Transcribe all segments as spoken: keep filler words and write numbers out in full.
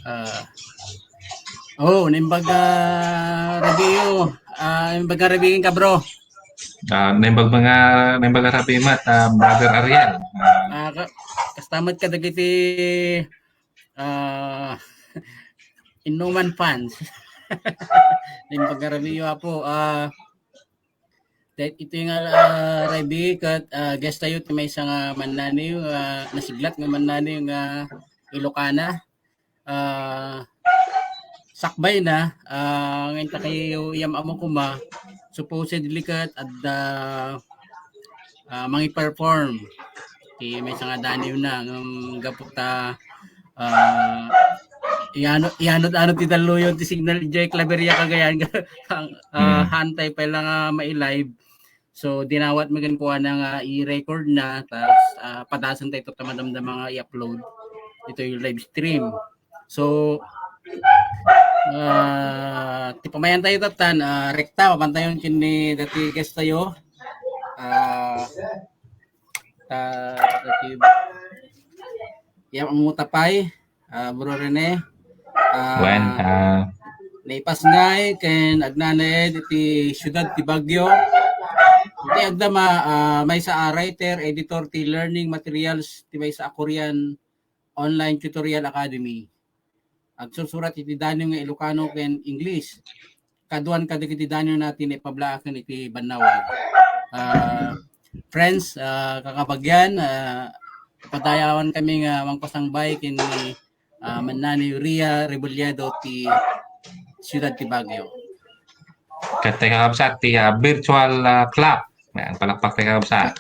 Ah. Oh, naimbag a rabii. Ah, naimbag a rabii ka, bro. Ah, naimbag nga, naimbag a rabii met, ah, Brother Ariel. Ah, Ah, ka, kasta met kadagiti ah, Innuman fans. Naimbag a rabii, apo. Ah, ket iti nga, ah, rabii ket, ah, guest tayo ti maysa nga mannaniw, ah, nasiglat nga mannaniw nga Ilocana. Ah, sakbay na, ah, ngayon ta kayo iyam-amo koma, supposedly ket adda ah, mangi-perform ti maysa nga daniw na ngem gapu ta ah, iyano iyano ano ti dalluyon ti signal jay Claveria Cagayan ang ah, Mm. hantay pa lang nga mai-live. So dinawat mi kenkuana nga i-record na tas ah, padasen tayo ta madamdama nga i-upload ditoy live stream. So ah, ti pamayan tayo tatan ah, rekta mapantayon ken ni dati guest tayo. Ah, ta, dati, ya, ang utapay, ah, Bro Rene. Ah, Wen, ah, naipasngay ken agnanaed iti siudad ti Baguio. Iti agdama, ah, maysa a writer, editor ti learning materials ti maysa a Korean online tutorial academy. Agsursurat iti daniw nga Ilocano ken English. Kaduan kadagiti daniw na ti naipablaak iti bannawag. Ah, friends, ah, kakabagyan, ah, padayawan kami nga mangpasangbay ken ni ah, mannani Ria Rebolledo ti siudad ti Baguio. Ket ti kakabsat ti ah, virtual ah, clap. Yan, palakpak ti kakabsat.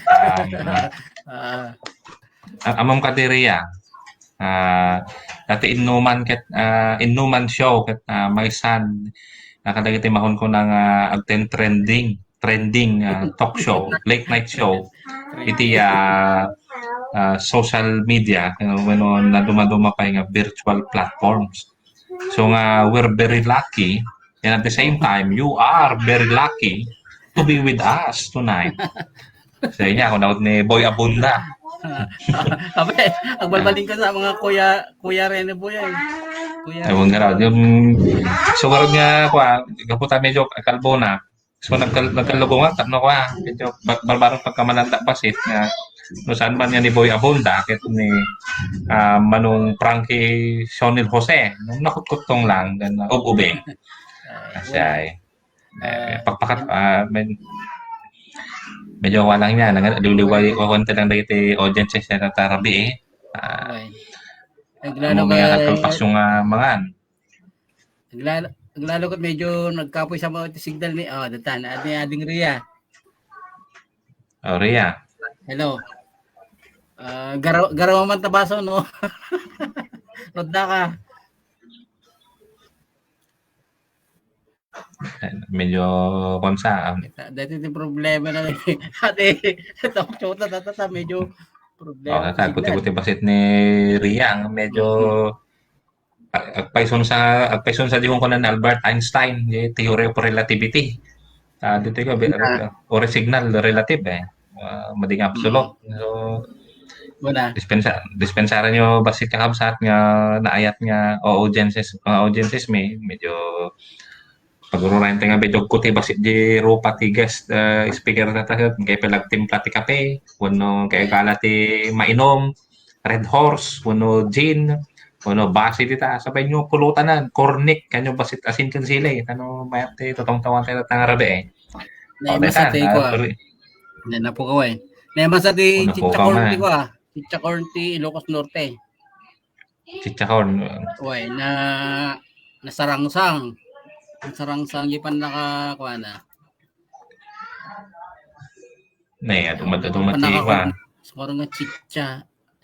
Ah, Ah, ah, amam ka di Ria. Ah, dati Innuman ket ah, Innuman show ket ah, maysan ah, kadagiti mahon ko nga agten trending trending ah, talk show, late night show iti ah, ah, social media, you know, wenno nadumaduma pay nga virtual platforms. So nga we're very lucky and at the same time you are very lucky to be with us tonight. Sa inyo, ako naut ni Boy Abunda. Abe, agbalbalin ka sa mga kuya, kuya Rene Boy ay. Kuya Ewan nga raw. Yung, so, nga, kwa, kaputa medyo kalbo na. So, nagkal nagkalubungan, tapno kwa, medyo ba barbareng pagkamalanda basit nga no saan man nga ni Boy Abunda, ket ni, ah, Manong Frankie Shonil Jose, nung nakutkutong lang, then, ah, ub-ubing. Ah, Asya, eh. Eh, Ah, pakpakat, ah, med medyo awa lang niya, nang liwliway ko konti lang dagiti audiences na natarabi, eh. Ah, Okay. Naglalo amo nga ka kalpas yung, ah, mangan. Naglalo, naglalo ko medyo nagkapoy sa mga signal ni, oh, datan, adi, ading Ria. Oh, Ria. Hello. Ah, garaw, garaw man tabaso, no? Rodda ka. Medyo, kwan sa, ah. Dati, dati problema na, ate, talk show ta, ta, ta, ta, medyo Oh, problema. Kaka, signal. Kuti-kuti basit ni Riang, medyo Mm. Ag-, agpayson sa, agpayson sa di kunan Albert Einstein, di theory of relativity. Ah, dito ko, be-, Ah. Ore signal relative, eh. Ah, mading absolute. Mm. So, Wala. Dispensa-, dispensara nyo basit kakabsat nga naayat nga o audiences, mga audiences mi, medyo pagururayan tayo nga medyo kuti basit di rupa ti guest, ah, speaker na tayo, kaya palagtimpla ti kape, wenno kaya gala ti mainom, Red Horse, wenno gin, wenno base dita, sabay nyo pulutanan, cornic, kanyo basit asin ken sili, ano, mayat ti tutungtungan tayo nga rabii, eh. Nay, Oh, masa daytan, ti ah, kua. Sorry. Nay, napukaw, eh. Nay, masa ti Ano po chichacorn ka, ti ma? Kua. Chichacorn ti Ilocos Norte. Chichacorn. Uy, na, nasarangsang. Nasarangsang, di pa naka, kua na. Nay, aduma-, aduma ti Panaka-, kua. Siguro nga chicha.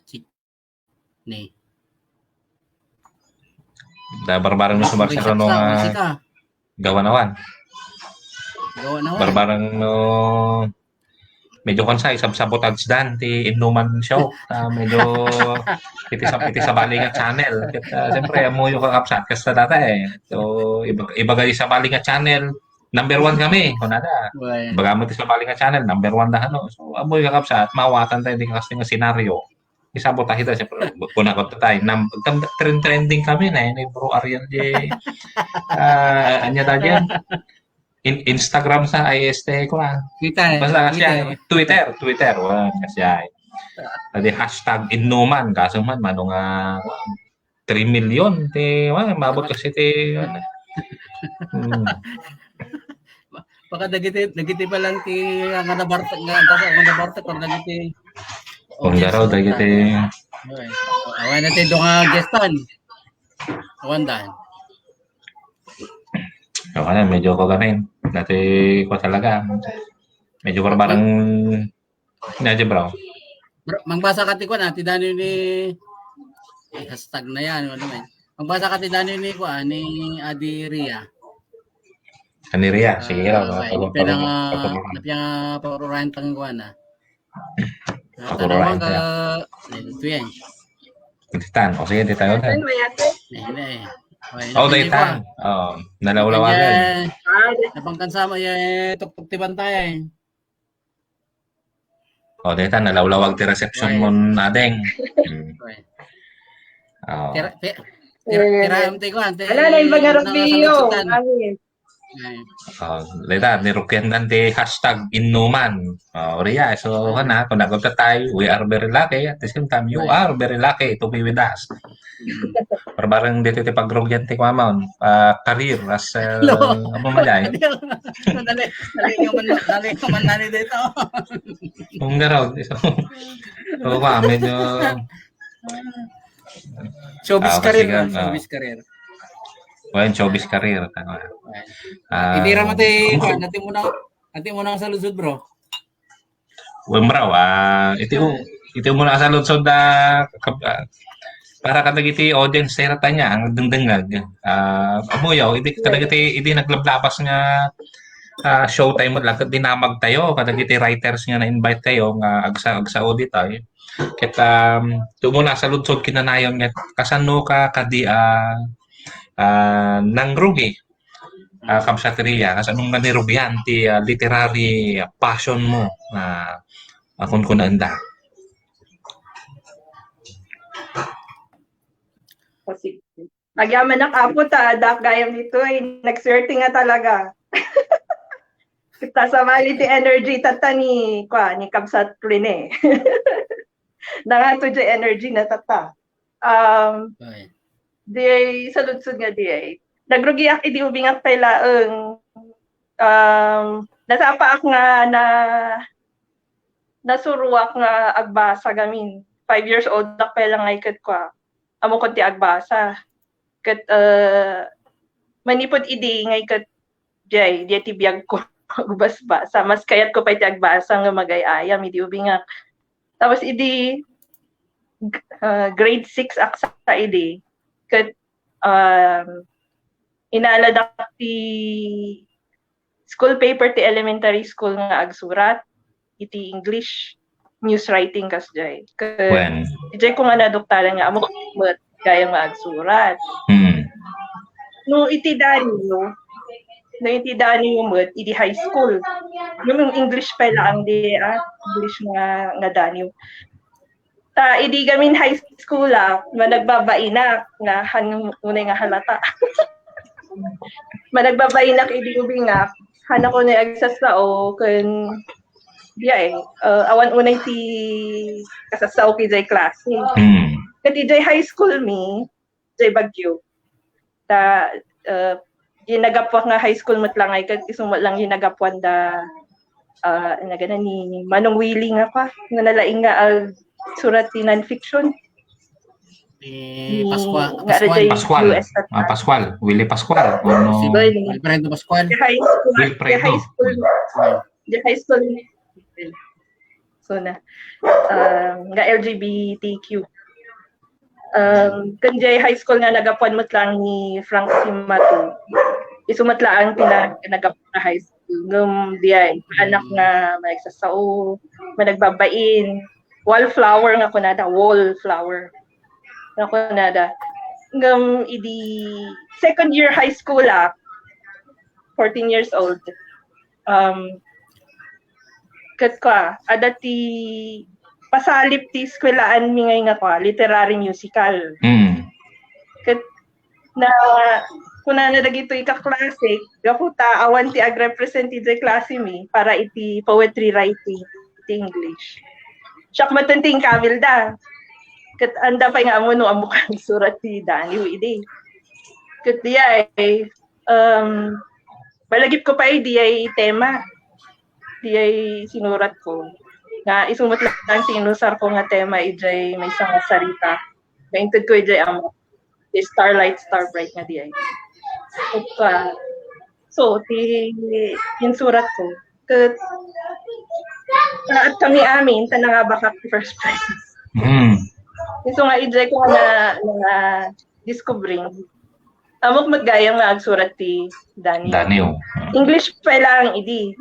Chi-, ni. Da barbareng no Ah, sumarsaro no nga gawan awan. Gawan awan. Barbareng no medyo kansa, isab-sabotage dan ti Innuman Show. Ah, medyo iti sa-, iti sabali nga channel. Ket, ah, siyempre, amuyo kakabsat, kasta data eh. So, iba-, ibaga ti sabali nga channel, number one kami, kunada. Uy. Baga mo ti sabali nga channel, number one da, ano. So, amoy kakabsat, maawatan tayo di kasi nga senaryo. Isabotahe ta, siyempre, kuna ko tay, nam-, tam-, trend-, trending kami na, ni Bro Ariel di, ah, anya ta dyan? In-, Instagram sa I S T ko, ah. Twitter, Basta kasi, Twitter. ah, Twitter, Twitter, wa, kasi ay. Tadi hashtag inuman, kaso man, mano nga, three million, ti, wa, mabot kasi ti, ano. Hmm. Baka dagiti, dagiti pa lang ti, nga nabarta, nga, baka nga nabarta, kung dagiti Kung audience garaw, na dagiti tayo. Okay. Awan na tayo nga guestan. Awan dan. Awan na, medyo ko gamin. Dati ko talaga. Medyo parang, medyo bro. Bro, mangbasa ka ti kuan, ah, ti Daniel ni, eh, hashtag na yan, ano man. Mangbasa ka ti Daniel ni kuan, ni Adi Ria. Ani Ria, sige raw, Ah, no? okay. Pag-, Napia pag-, nga, pag-, napia nga pag-urayan tang kuan, ah. Ah, Pag-urayan tanawan ka, eh, ito yan. Ditan. O, sige, ditan. Ditan, may ate. Hindi, eh. Okay, Oh, napili ditan. ko, ah. Oh, nalawlawagan. Kanya, Ah, di- napangkan sama, eh, tuktok ti bantay, eh. Oh, ditan, nalawlawag ti reception Okay. mon, adeng. Hmm. Okay. Oh. Tira, ti-, tira, Eh, tira, am ti kuan, ti Ala, na yung mga unang Romeo. Saludsod. Ay. Oh, ditan, nirukian dan ti hashtag inuman. Oh, Ria, so, Ay. kana, kung nagunta tayo, we are very lucky. At the same time, you Ay. are very lucky to be with us. Para bareng dito ti pagrugian ti kuamon, ah, career as, ah, Hello. Ano man dyan? Dali, dali, dali, dali, dali, dali, dito. Kung garaw, so, so, ba, medyo Showbiz Ah, career kasi na, nga, showbiz career. Well, showbiz career, tama. Well, Ah, hindi ra mati, ang kuwan, ati mo na, ati mo na sa lusod, bro. Well, bro, ah, iti mo, iti mo na sa lusod, ah, kap-, ah, para kadagiti audience, sir, tanya, ang dengdengag. Ah, amuyaw, iti kadagiti, iti naglablabas nga, ah, showtime mo lang, dinamag tayo, kadagiti writers nga na-invite tayo, nga agsa-, agsaod itayo. Ket, um, iti mo na sa lusod kinanayon nga kasano ka kadi, ah, ah, nangrugi, ah, kabsat Ria, kasano nga nirugian ti, ah, literary passion mo, ah, a kunkunaenda? O, sige. Agyamanak, Apo, ta adda gayam ditoy. Nagswerte nga talaga. Ta sabali ti energy tatta ni, kwa, ni Kabsat Rene. Nangato di energy na tatta. Um, Okay. Di ay saludsod nga di ay. Nagrugiak idi ubingak pay laeng. Um, nasapaak nga na, nasuroak nga agbasa gamin. Five years old ak pay lang ngay ket kwa. Ammokon ti agbasa. Ket, eh, manipud idi ngay ket jay, jay ti biag ko agbasbasa. Mas kayat ko pay ti agbasa nga magay-ayam idi ubingak. Tapos idi, g-, ah, grade six ak sa idi, ket, um, inaladak ti school paper ti elementary school nga agsurat iti English news writing kasjay. Ket Wen. Ijay ko nga naduktalan nga ammok met gayam nga agsurat. Hmm. No iti Danio, no iti Danio met, idi high school. Ngem English pay laeng di, ah, English nga, nga Danio. Ta idi gamin high school, ah, managbabainak nga han unay nga halata. Managbabainak idi ubingak, hannak unay agsassao ken, biya, eh, ah, awan unay ti kasassao idiay klase. Hmm. Ket idiay high school mi, jay Baguio. Ta, eh, ginagapuak nga high school met lang ay ket isu met lang ginagapuan da, ah, nagana ni Manong Willie nga pa, nga nalaing nga agsurat ti non-fiction. Ni Ni, Pascua-, nga Pascual. Jay Pascual. U S at Ah, Pascual. Willie Pascual. O no? Si Wilfredo Pascual. Di high school, Wilfredo. Di high school. Hmm. Di high school. So na, um, nga L G B T Q. Um, ken jay high school nga nagapuan met lang ni Frank Simatu. Isu met lang ti na-, nagapuan nga high school. Ngem diay, anak nga managsasao, managbabain, wallflower nga kunada, wallflower nga kunada. Ngem idi second year high school ak, fourteen years old, um, ket kwa, adda ti pasalip ti eskwelaanmi ngay nga kua, literary musical. Mm. Ket na, kunana dagitoy kaklase, gapu ta awan ti agrepresent idiay klasemi para iti poetry writing iti English. Siak met ti inkabilda. Ket anda pay nga ammo no ammo kadi surat ti Daniw idi. Ket diay, um, malagipko pay diay tema, diay sinuratko. Nga isu met laeng ti inusarko nga tema idiay maysa nga sarita. Naintedko idiay amok. Ti Starlight, Starbright nga diay. Ket, ah, so, ti insuratko. Ket, ah, kami amin, ta nangabakak ti first prize. Mm. Isu nga idiay ko nga na, na discovering. Amok met gayam nga agsurat ti Daniw. Daniw. English pay laeng idi.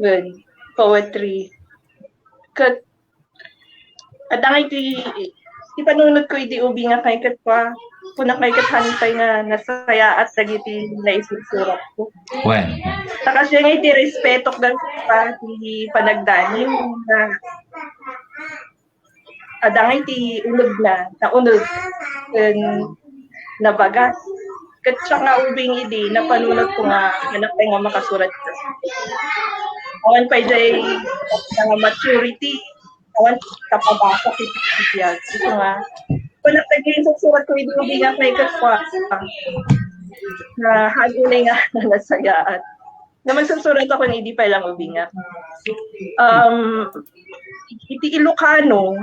Wen, poetry. Ket, adda ngay ti, ti panunotko idi ubingak ngay ket kua, kunak ngay ket haan pay nga nasayaat dagiti naisuratko. Wen. Ta kasdiay ngay ti respetok ken kua ti panagdaniw nga adda ngay ti unegna, nauneg ken nabaga. Ket siak nga ubing idi, napanunotko nga haan pay nga makasurat. Awan pay diay nga maturity, awan kapabasa ti biag. Isu nga, kunak dagiti insuratko idi ubingak ngay ket kua, nga haan unay nga nasayaat. Nga mansursuratko idi pay laeng ubingak. Um, iti Ilocano,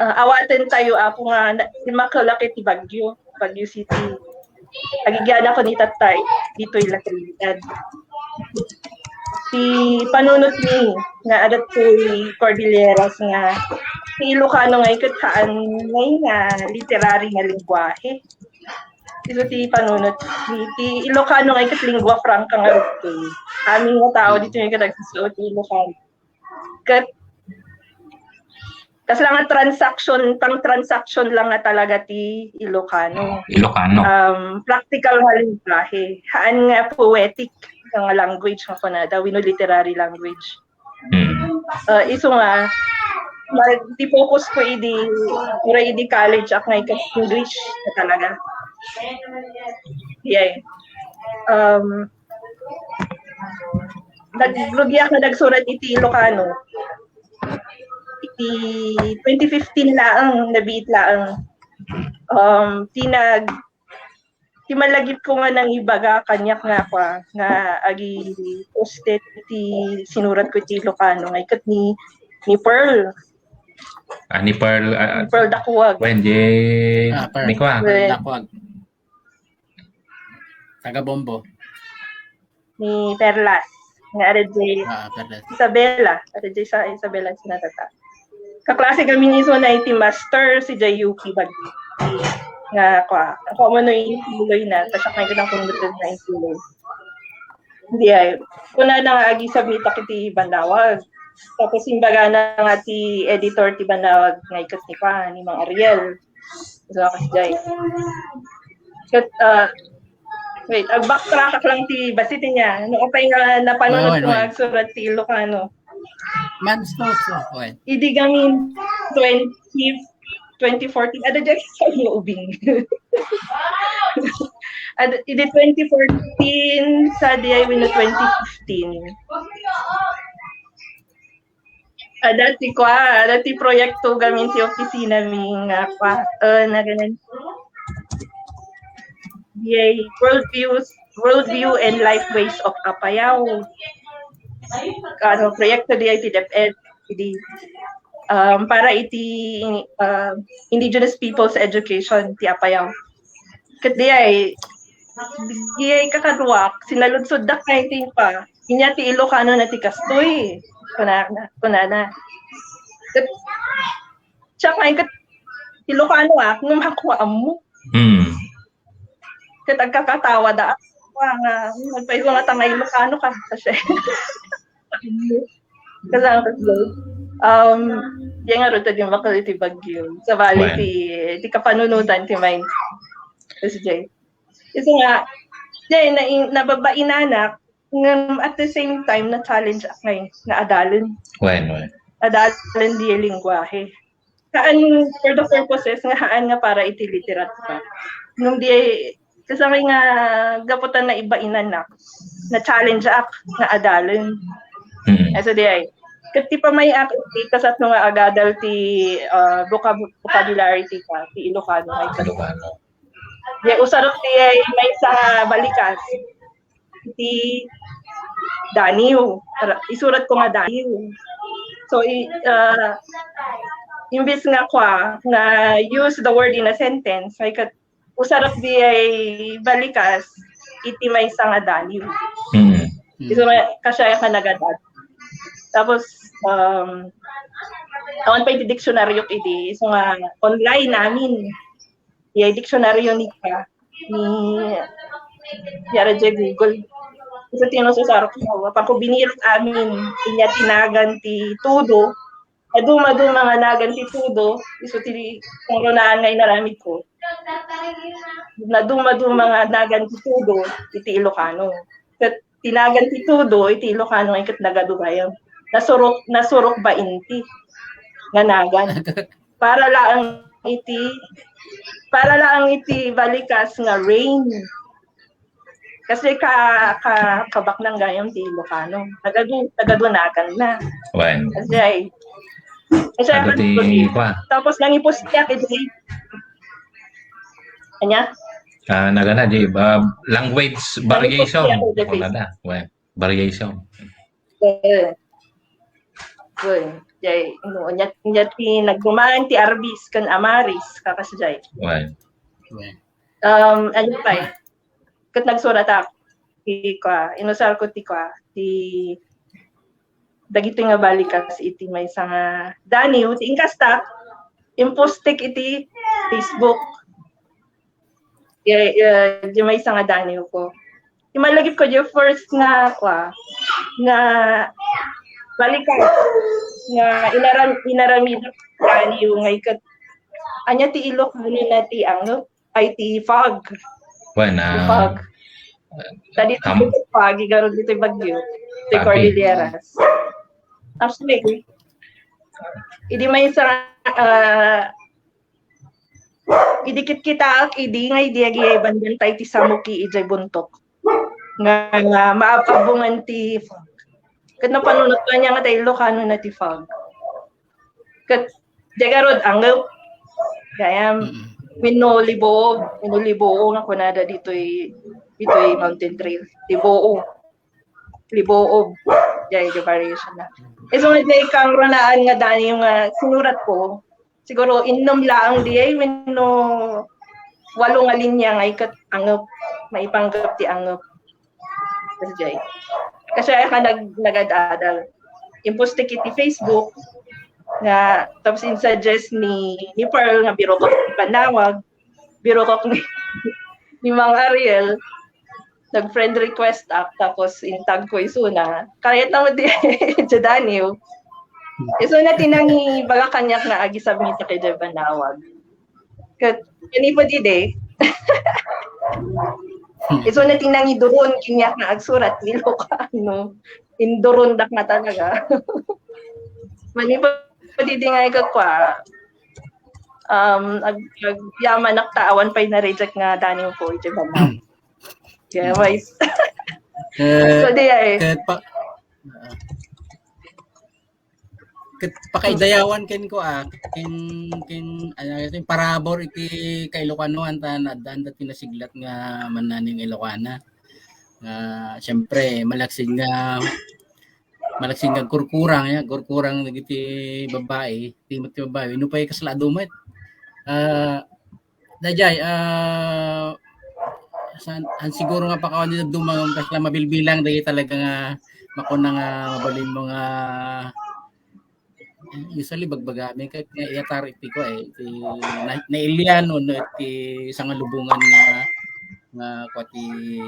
ah, awatentayo, Apo, nga na, dimmakkelak iti Baguio, Baguio City. Agigianakon ni tatay ditoy La Trinidad. Ti panunotmi nga adda ditoy Cordilleras nga ti Ilocano ngay ket haan ngay nga literary nga lengguahe. Isu ti panunot. Ti, ti Ilocano ngay ket lingua franca nga rugto. Amin nga tao ditoy ngay ket agsusuot ti Ilocano. Ket kasla nga transaction, pang-transaction lang nga talaga ti Ilocano. Ilocano. Um, practical nga lengguahe. Haan nga poetic nga language nga kunada, wenno literary language. Mm. Ah, isu nga, mag-, ti focus ko idi, uray idi college-ak nga ket English nga talaga. Yeah. Um, nagrugiak nga nagsurat iti Ilocano. Iti twenty fifteen laeng, nabiit laeng. Um, ti nag-, ti malagipko nga nangibaga kaniak nga kua, nga agi-post ti sinuratko iti Ilocano, nga iket ni, ni Pearl. Ah, ni Pearl, ah, Ni Pearl Dakuag. Wen, di, Ah, Pearl. Ni kua. Wen. Dakuag. Taga Bombo. Ni Perlas. Nga adda diay Ah, Perlas. Isabela. Adda diay sa Isabela sinatata. Kaklase kami ni Sona iti master, idiay U P Baguio. Nga kua, ako mo no intuloy na, ta siak nga iti kunduktedna intuloy. Diay, kunana nga agi-submitak iti bannawag. Tapos imbagana nga ti editor ti bannawag nga iket ni kua, ni Mang Ariel. So, kasdiay. Ket, ah, wait, ag-backtrack lang ti basi ti niya. Ano ko pa nga napanunot Wen, ko wen. Agsurat ti Ilocano? Ma'am Stokes, oh, wen. Idi gamin twenty, twenty fourteen, adda diay sa ubing. Adda, idi twenty fourteen, sa diay wenno twenty fifteen. Adda ti kua, adda ti proyekto gamin ti opisinami nga kua, eh, na ganan. Diay worldviews, worldview and life ways of Apayao. Ano, proyekto diay ti DepEd, idi, um, para iti, uh, Indigenous Peoples Education ti Apayao. Ket diay, diay kakaduak, sinaludsoddak nga iti pa, inya ti Ilocano na ti kastoy, kunana, kunana. Ket, siak nga ket, Ilocano ak, ngem haanko ammo. Hmm. Ket agkakatawa da, wa nga, nagpaiso nga tanga Ilocano ka, kasi. Kasi ang, um, diay ngarud ta dimmakkel iti Baguio. Sabali Wen. ti, ti kapanunotan ti mind. Kasi diay. Kasi nga, diay, na, nababainanak, ngem at the same time, na-challenge ak ngay, nga adalen. Wen, wen. adalen diay lengguahe. Haan for the purposes nga haan nga para iti literatura. Ngem diay, kasangay nga gapu ta naibainanak, na-challenge-ak nga adalen. Mm. Ay, so diay, ket ti pamay-ak iti kasatno nga agadal ti, ah, vocab-, vocabulary ti ka, ti Ilocano, ay, Ilocano. Diay, usarok diay maysa nga balikas iti daniw. Ara, isurat ko nga daniw. So, i-, ah, imbes nga kua, nga use the word in a sentence, ay kat-, usarok diay balikas iti maysa nga daniw. Mm. Isu nga, kasaya ka nagadat. Tapos, um, awan pay iti diksionaryo idi, isu nga online amin. Diay diksionaryo ni ka, ni, ni Google. Isu ti inususarok ko. Apay ko binirok amin, inya ti nagan ti tudo. Nadumaduma nga nagan ti tudo, isu ti kunkunaan nga inaramid ko. Nadumaduma nga nagan ti tudo, iti Ilocano. Ket ti nagan ti tudo, iti Ilocano, ket nagadu gayam. Nasurok, nasurok ba inti nga nagan. Para laeng iti, para laeng iti balikas nga rain. Kasi ka, ka, kabaknang gayam ti Ilocano. Nagadu, nagadu nagan na. Wen. Kasi ay, kasi Ano ay, ti kwa? Tapos nangipost niya kay Jay. Anya? Ah, nagana di ba, language variation. Variation. Ano na? Wen. Variation. Eh. Uy, Jay, no, nya, nya ti nagdumaan ti Arbis ken Amaris, kakas Jay. Wen. Um, ano pa eh? Ket nagsuratak ti kwa, inusar ko ti kwa, ti dagiti nga balikas iti maysa nga daniw, ti inkasta, impostek iti Facebook. Ya, ya, di maysa nga daniw ko. Imalagip ko di first nga kwa, nga balikas, nga inaram, inaramid daniw nga ikat, anya ti Ilocano na ti angep, ay ti fog. Wen, Ti ah, fog. Tadi am- ti fog, igaro dito bagyo. Ti Fog. Cordilleras. Actually, idi maysa, ah, idi kitkitaak idi nga idi agiay bandan tay ti samuki idiay buntok. Nga, nga maababungan ti fog. Ket napanunot ko anya nga ta Ilocano na ti fog. Ket diay garud angep. Gayam, Mm. wenno Liboob, wenno Liboob nga kunada ditoy, ditoy mountain trail. Liboob. Liboob. Diay, diay variation na. Isu nga diay kangrunaan nga daniw nga sinurat ko, siguro innem laeng diay wenno walo nga linya nga ikat angep, maipanggep ti angep. Kasi diay. Kasi ay ka nag-, nagad-adal. Impostek iti Facebook nga tapos in-suggest ni, ni Pearl nga birokok ti Banawag, birokok ni, ni Mang Ariel, nag-friend request ak, tapos intag ko isuna. Kayat naman di, diay daniw. Isuna ti nangibaga kaniak nga agi-submit kay Jay Banawag. Ket, kani pa di, de. Isuna ti nangiduron kaniak nga agsurat ti Ilocano. Induron dak nga talaga. Mani pa di, de nga ikakwa. Um, ag-, agyamanak ta awan pay na-reject nga daniw ko, iti Banawag. Kaya, wise. Eh, So, di ay. ket pa, ket pakaidayawan ken ko, ah, ken, ken, ano, ken parabur iti kailokanoan ta naaddan dati nasiglat nga mannaning Ilokana. Nga, siyempre, malaksid nga, malaksid nga kurkurang, ya, kurkurang dagiti babai, ti met ti babai, no pay kasla adu met. Ah, Dayjay, ah, saan, an siguro nga pakawan ni dumang kasla mabilbilang dagiti talaga nga makuna nga mabalin mo nga usually bagbagami ket nga iyatar iti ko eh, iti na, nailian wenno iti sangalubongan nga, nga kua ti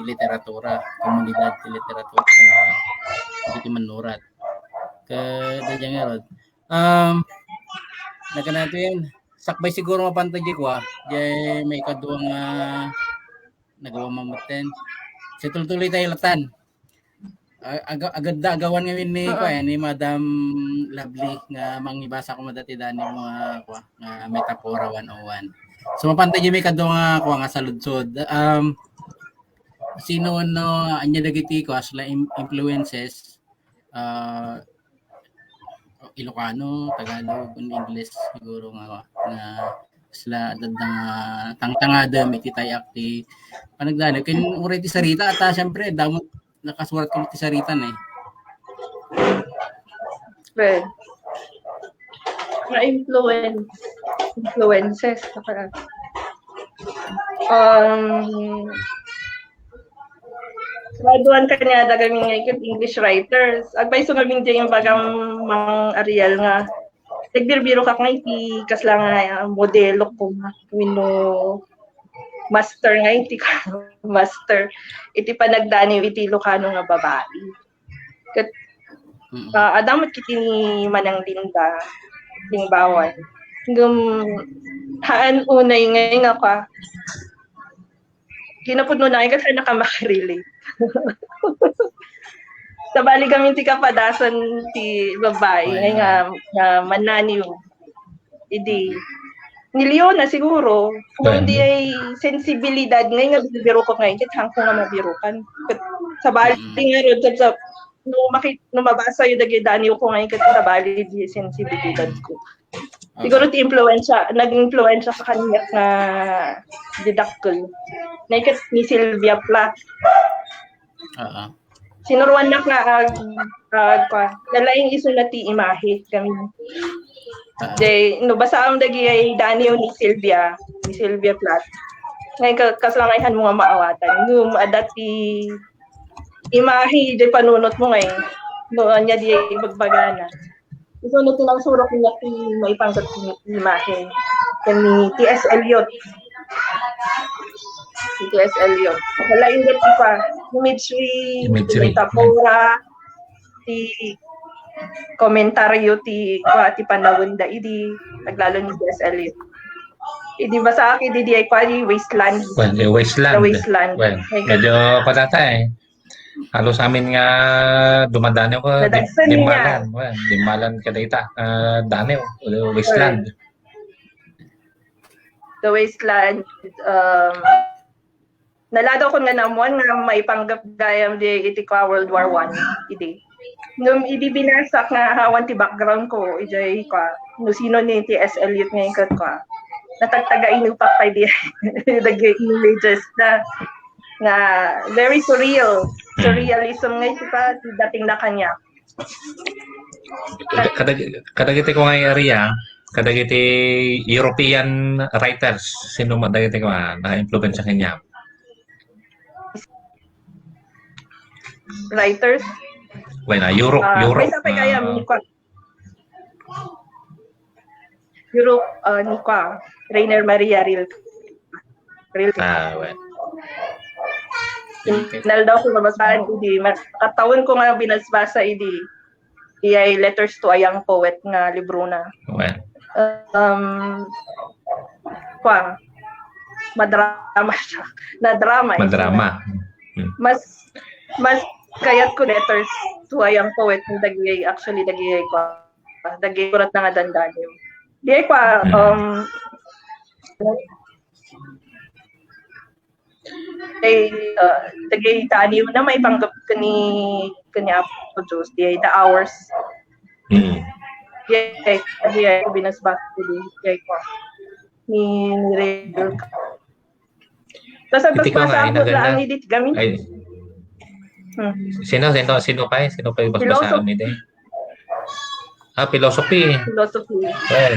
literatura, komunidad ti literatura, ah, iti mannurat. Ket dayjay ngarud, um, naganato yan. Sakbay siguro mapantag di kua, jay may kadua nga nagawa mamutten. Sa tultuloy tayo latan. Ah, aga-, agadda agawan ngamin ni, Oo. kuan, ni Madam Lovely nga mangibasa ko madati dani mga, kuan, nga metafora one oh one. So, mapantay jay may kadu nga, kuan, nga saludsod. Um, sino no, anya dagiti, kuan, sila im-, influences, ah, Ilocano, Tagalog, and English siguro nga, nga sila dadang, ah, tangtangadem iti tay-ak ti panagdani. Ken uray ti sarita, ta, siyempre, damo nakasurat kami ti sarita na eh. Well, na-influence, influences. Um, graduan kanya daga mi nga English writers. Agpayso ngamin di yung bagang Mang Ariel nga nagbirbiro ka nga iti kasla nga modelo ko nga wenno master nga iti master iti panagdaniw iti Ilocano nga babai. Ket, ah, adda met kiti ni Manang Linda, Lingbawan. Ngem, haan unay ngay nga ka, kinapudno na ngay ket haan ka makarelate. Sabali kami ti kapadasan ti babai, ngay nga, nga mananiw. Idi, ni Leona siguro, kung Well, di ay sensibilidad ngay nga bibirokak ngay, ket hangko nga mabirokan. Ket sabali Mm. nga ron, sa, sa, no, maki-, no mabasa yu dagiti daniw ko ngay, ket sabali di sensibilidad ko. Okay. Siguro ti influensya, nag-influensya sa kaniak nga didakkel. Ngay ket ni Sylvia Plath. Oo. Sinuruannak nga ag-, ag-, kwa, nalaing isuna ti imahe kami. Ah. Jay, no, basaam dagiti daniw ni Sylvia, ni Sylvia Plath. Ngay ka-, kasla ngay hanmo nga maawatan. Ngem adda ti imahe, jay panunot mo ngay. No, anya di ibagbagana. Isu no ti nangsurok niya ti maipanggep ti imahe. Ken ni T S Eliot. Ni T S Eliot. Wala inggit pa. Imagery, Imagery. Metafora, ti komentaryo ti, kwa, ti panawenda idi, aglalo ni T S Eliot. Idi basaak idi di ay, kwa, di Wasteland. Well, the Wasteland. The Wasteland. Well, medyo padata eh. Halos amin nga dumadaniw ko, Nadagsan niya. Dimmalan. Well, Dimmalan kadayta, ah, daniw, Wasteland. The Wasteland, um, naladaw ko nga namuan nga maipanggep gayam di iti kwa World War One, idi. Ngem idi binasak nga awan ti background ko, ijay kwa, no sino ni T S Eliot nga ikat kwa. Natagtaga inupak pa idi dagiti images na. Nga very surreal. Hmm. Surrealism nga iti pa, dating na kanya. Kada, kada, kadagiti ko nga area, kadagiti European writers, sino ma-, dagiti ko nga, naka-influensya kanya? Writers? Well, ah, Europe, Ah, Europe, may isa pa kaya, ah, may kwa-, Europe, ah, ni kwa, Rainer Maria Rilke. Rilke. Ah, well. Inaldaw ko nga basahan idi, ma-, katawen ko nga binasbasa idi. Iyay Letters to a Young Poet nga libro na. Well. Um, kwa, madrama siya. Nadrama eh. Madrama. Hmm. Mas, mas kayat ko Letters to a Young Poet nga dagiti, actually, dagiti, kwa, dagiti surat na nga dandaniw. Di ay kwa, Hmm. um, ay, ah, dagiti daniw na maipanggep ken ni, ken ni Apo Dios, di ay The Hours. Hmm. Di ay, di ay binasbas ko di, di ay kwa. Ni, ni Ray Burke. Tapos Iti ko nga, basbasa ko inagana. lang ni Dit Gamin. Ay. Hmm. Sino, sino, sino pa eh? Sino pa yung basbasa Philosophy. kami din? Ah, philosophy. Philosophy. Well,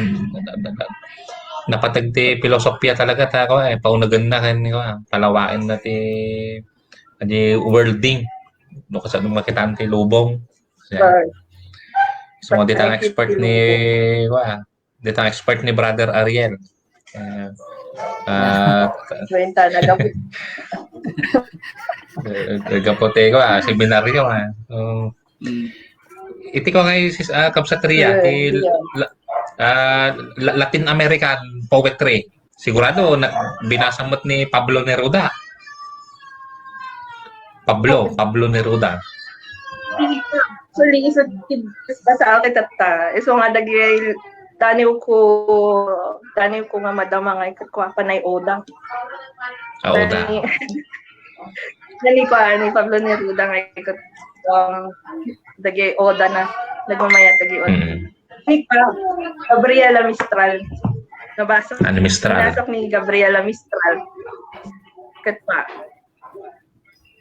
napatag ti philosophy talaga ta ko eh. Paunagan na kan ko, ah, palawain na ti, di worlding. No, kasi nung makitaan ti lubong. Yan. Right. So, di ta Perspective expert ti ni, lubong. Wa, Dita expert ni Brother Ariel. Ah, ah, Kwenta na dapat. Eh, gapote ko, ah, seminaryo, ah. So, Mm. iti ko nga sis-, ah, kabsat Ria, Yeah, ti yeah. la-, ah, la-, Latin American poetry. Sigurado, na, binasa mo ni Pablo Neruda. Pablo, Pablo Neruda. Actually, isu ti basa ket tatta. Isu nga dagiti daniw ko, daniw ko nga madama nga iket ko a panay oda. Aoda. Nani ko, ni Pablo Neruda nga iket, um, dagiti oda na. Nagmamaya dagiti oda. Mm. Ni pa, Gabriela Mistral. Nabasa. Ano, Mistral? Nabasa ni Gabriela Mistral. Ket pa.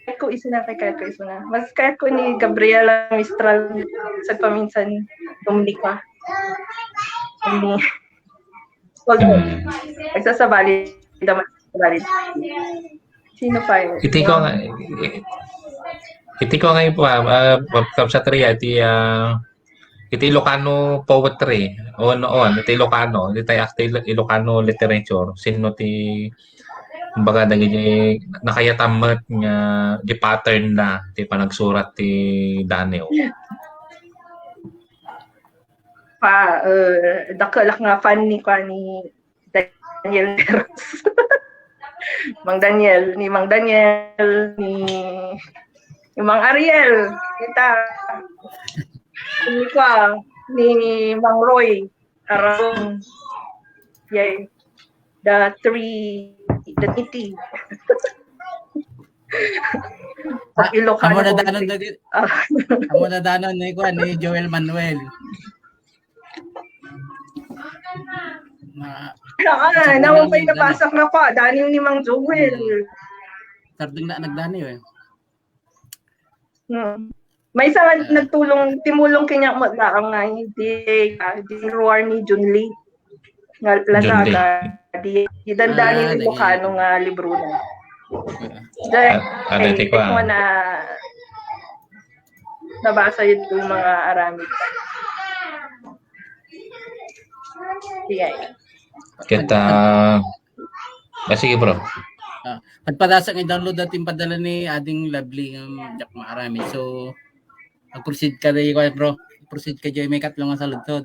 Kayat ko isuna, kay kayat ko isuna. Mas kayat ko ni Gabriela Mistral sa paminsan Dominica. Ni Although, hmm. Nagsasabali naman. Sino pa yun? Iti ko nga, iti ko nga ipu, ah, ah, Kabsat Ria, iti, ah, iti Ilocano poetry. On, on, iti Ilocano, iti tayo, iti Ilocano literature. Sino ti, kumbaga, dagiti nakayatam met nga di pattern na ti panagsurat ti Daniel? Pa, eh, dakelak nga fan ni, kwa, ni Daniel Neros. Mang Daniel, ni Mang Daniel, ni, ni Mang Ariel, kita. Ni, kwa, ni Mang Roy Aragon. Yay. The three, the titi. Ah, Ilocano amo na danon dagi. Amo na danon ni, kwa, ni Joel Manuel. Na, ah, naman pa'y nabasa nga pa, Daniel ni Mang Joel. Tardeng na nagdaniw eh. Hmm. Maysa nga nagtulong, timulong kaniak met laeng nga di, ah, di ruar ni Junli. Nga Lazada, di, di dandani ni Ilocano nga libro na. Dahil, ah, ah, dati ko, ah, na, nabasa yun yung mga aramid. Sige. Kita, ah, sige, bro. Ah, nagpadasa nga download dati yung padala ni Ading Lovely nga diak maaramid. So, ag-proceed ka dahil, bro. Proceed ka, Joy. May katlo nga saludsod.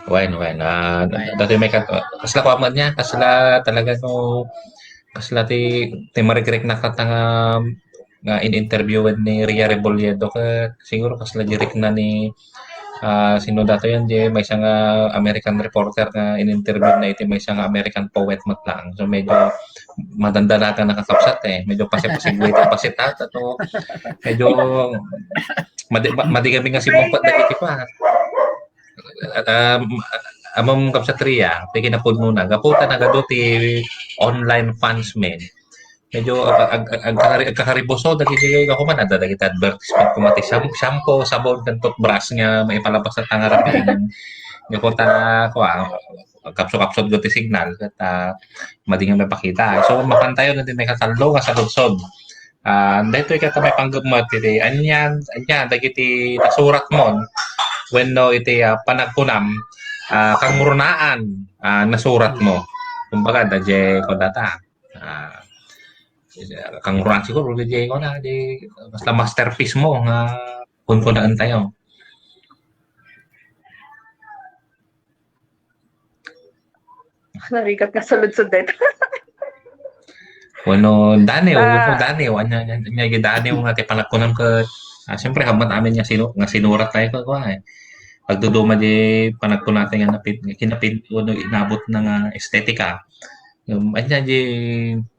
Wen, wen. Ah, dati may kat-, kasla ko amat niya, kasla talaga no, kasla ti, ti marikriknak nga, nga in-interview ni Ria Rebolledo ket siguro kasla direk na ni, ah, sino dato yan, di maysa nga American reporter nga in-interview na iti maysa nga American poet met lang. So medyo madandanagan nakakapsat eh. Medyo pasipasiguit ang pasit ha. Ato, medyo madi, ma, madi kami nga simumpet dagiti pa. Um, amom Kabsat Ria, ti kinapudno na. Gapu ta nagadu ti online fans men. Medyo ag, ag, ag, agkakari, agkakaribuso dagiti gapu man adda dagiti advertisement kuma ti shampoo, sabon, ken toothbrush nga maipalabas ta nga rapian. Gapu ta, kua, agkapso-kapso ti signal ket, ah, madi nga mapakita. So, mapantayon iti may katallo nga saludsod. Ah, daytoy ket may panggep met iti ania, ania dagiti nasurat mo wenno iti, ah, panagkunam, ah, kangrunaan, ah, nasurat mo. Kumbaga, da je ko data. Ah, kangrunaan siguro, da je ko na, di, basta masterpiece mo nga kunkunaan tayo. Narigat nga saludsod dayta. Wenno daniw, ah, wenno daniw, anya, anya, anya, daniw nga ti panagkunam ket, ah, siyempre, hamat amin nga sinu-, nga sinurat tayo ket, kua, eh. Pagduduma di panagkunam tayo nga napit-, kinapit-, wenno inabot na nga estetika. Um, anya di,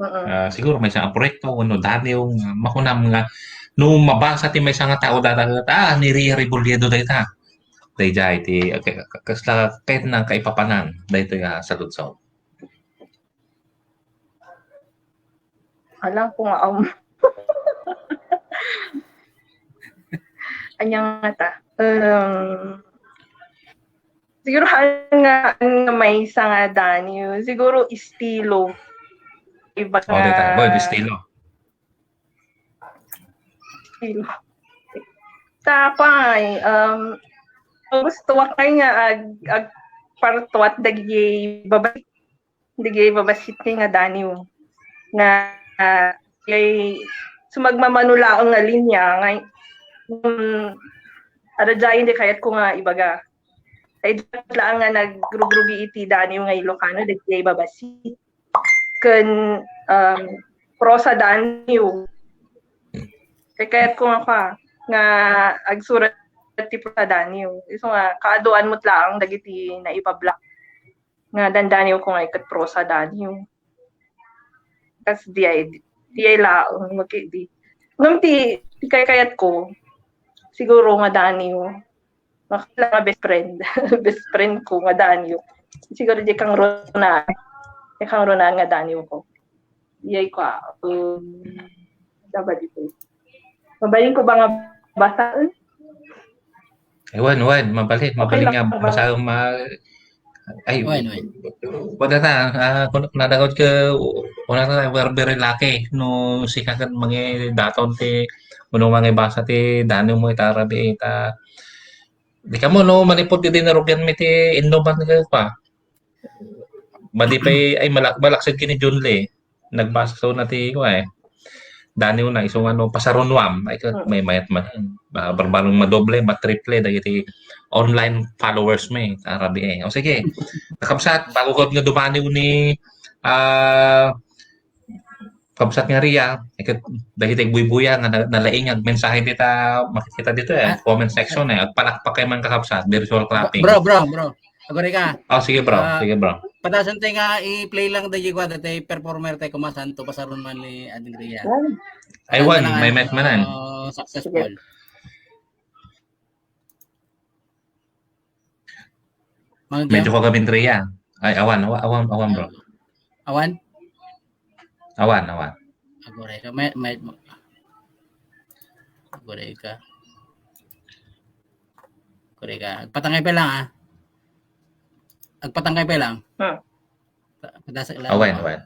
ah, siguro maysa nga proyekto, wenno daniw, nga makunam nga, no mabasa ti maysa nga tao, data, ah, ni Ria Rebolledo dayta. Dayjay ti, ka-, ka-, kasla ket nang kaipapanan daytoy nga saludsod. Alam ko nga, um, anya nga ta. Um, siguro, nga, nga maysa nga daniw, siguro estilo. Iba nga. Oh, dayta. Boy, estilo. Estilo. Tapay, um, gusto wa kay nga ag, agpartuat dagiti babasit, dagiti babasit kay nga daniw. Nga, ah, kay sumagmamano laeng nga linya, nga, um, adda dayta kayat ko nga ibaga. Ay, laeng nga nagrugrugi iti daniw nga Ilocano, dagiti babasit. Ken, um, prosa daniw. Kay kayat ko nga pa. nga agsurat ti prosa daniw. Isu nga, kaaduan met laeng dagiti naipablock nga dandaniw ko nga iket prosa daniw. Kas di ay, di ay laeng, maki-, di. Ngem ti, ti kaykayat ko, siguro nga daniw, makita nga best friend. Best friend ko nga daniw. Siguro di kang Ronan. Di kang Ronan nga daniw ko. Iyay ko, ah, um, dapat ito. Mabalin ko ba nga basaen? Ay, wan, wan. Mabalin, mabalin nga basaen ma-, ay, wan, wan. Wala na, ah, kung nadagod ka, wala na, we're very lucky. No, sika kan mga daton ti, kuno mga basa ti, dano mo itarabi, ita, di ka mo, no, manipod ti dinarugan mi ti, inuman ka pa. Madi pay, ay, malak-, malaksid kini Jun Lee. Nagbasa so na ti, ko eh. Daniw na, isu nga no, pasarunuam. Ay, ka, may mayat man. Ba, barbarong madoble, matriple, dagiti online followers mi. Arabi eh. O sige. Kakabsat, bago ko nga dumaniw ni, ah, kabsat nga Ria, iket, dagiti buybuya nga na-, nalaing ag mensahe dita, makikita dito eh, comment section eh. Agpalakpak kay man kakabsat, virtual clapping. Bro, bro, bro. Agore ka. Oh, sige bro, ah, sige bro. Padasan tayo nga i-play lang tayo kwa, dati performer tayo kumasanto, pasaron man ni Ading Ria. Ay, wan, may met manan. Oh, successful. Medyo ko gamin Ria. Ay, awan, awan, awan, awan, bro. Awan? Awan, awan. Agore ka, may, may, agore ka. Agore ka. Agpatangay pa lang, ah. Agpatangay pa lang. Ah. Padasa lang. Awan, awan.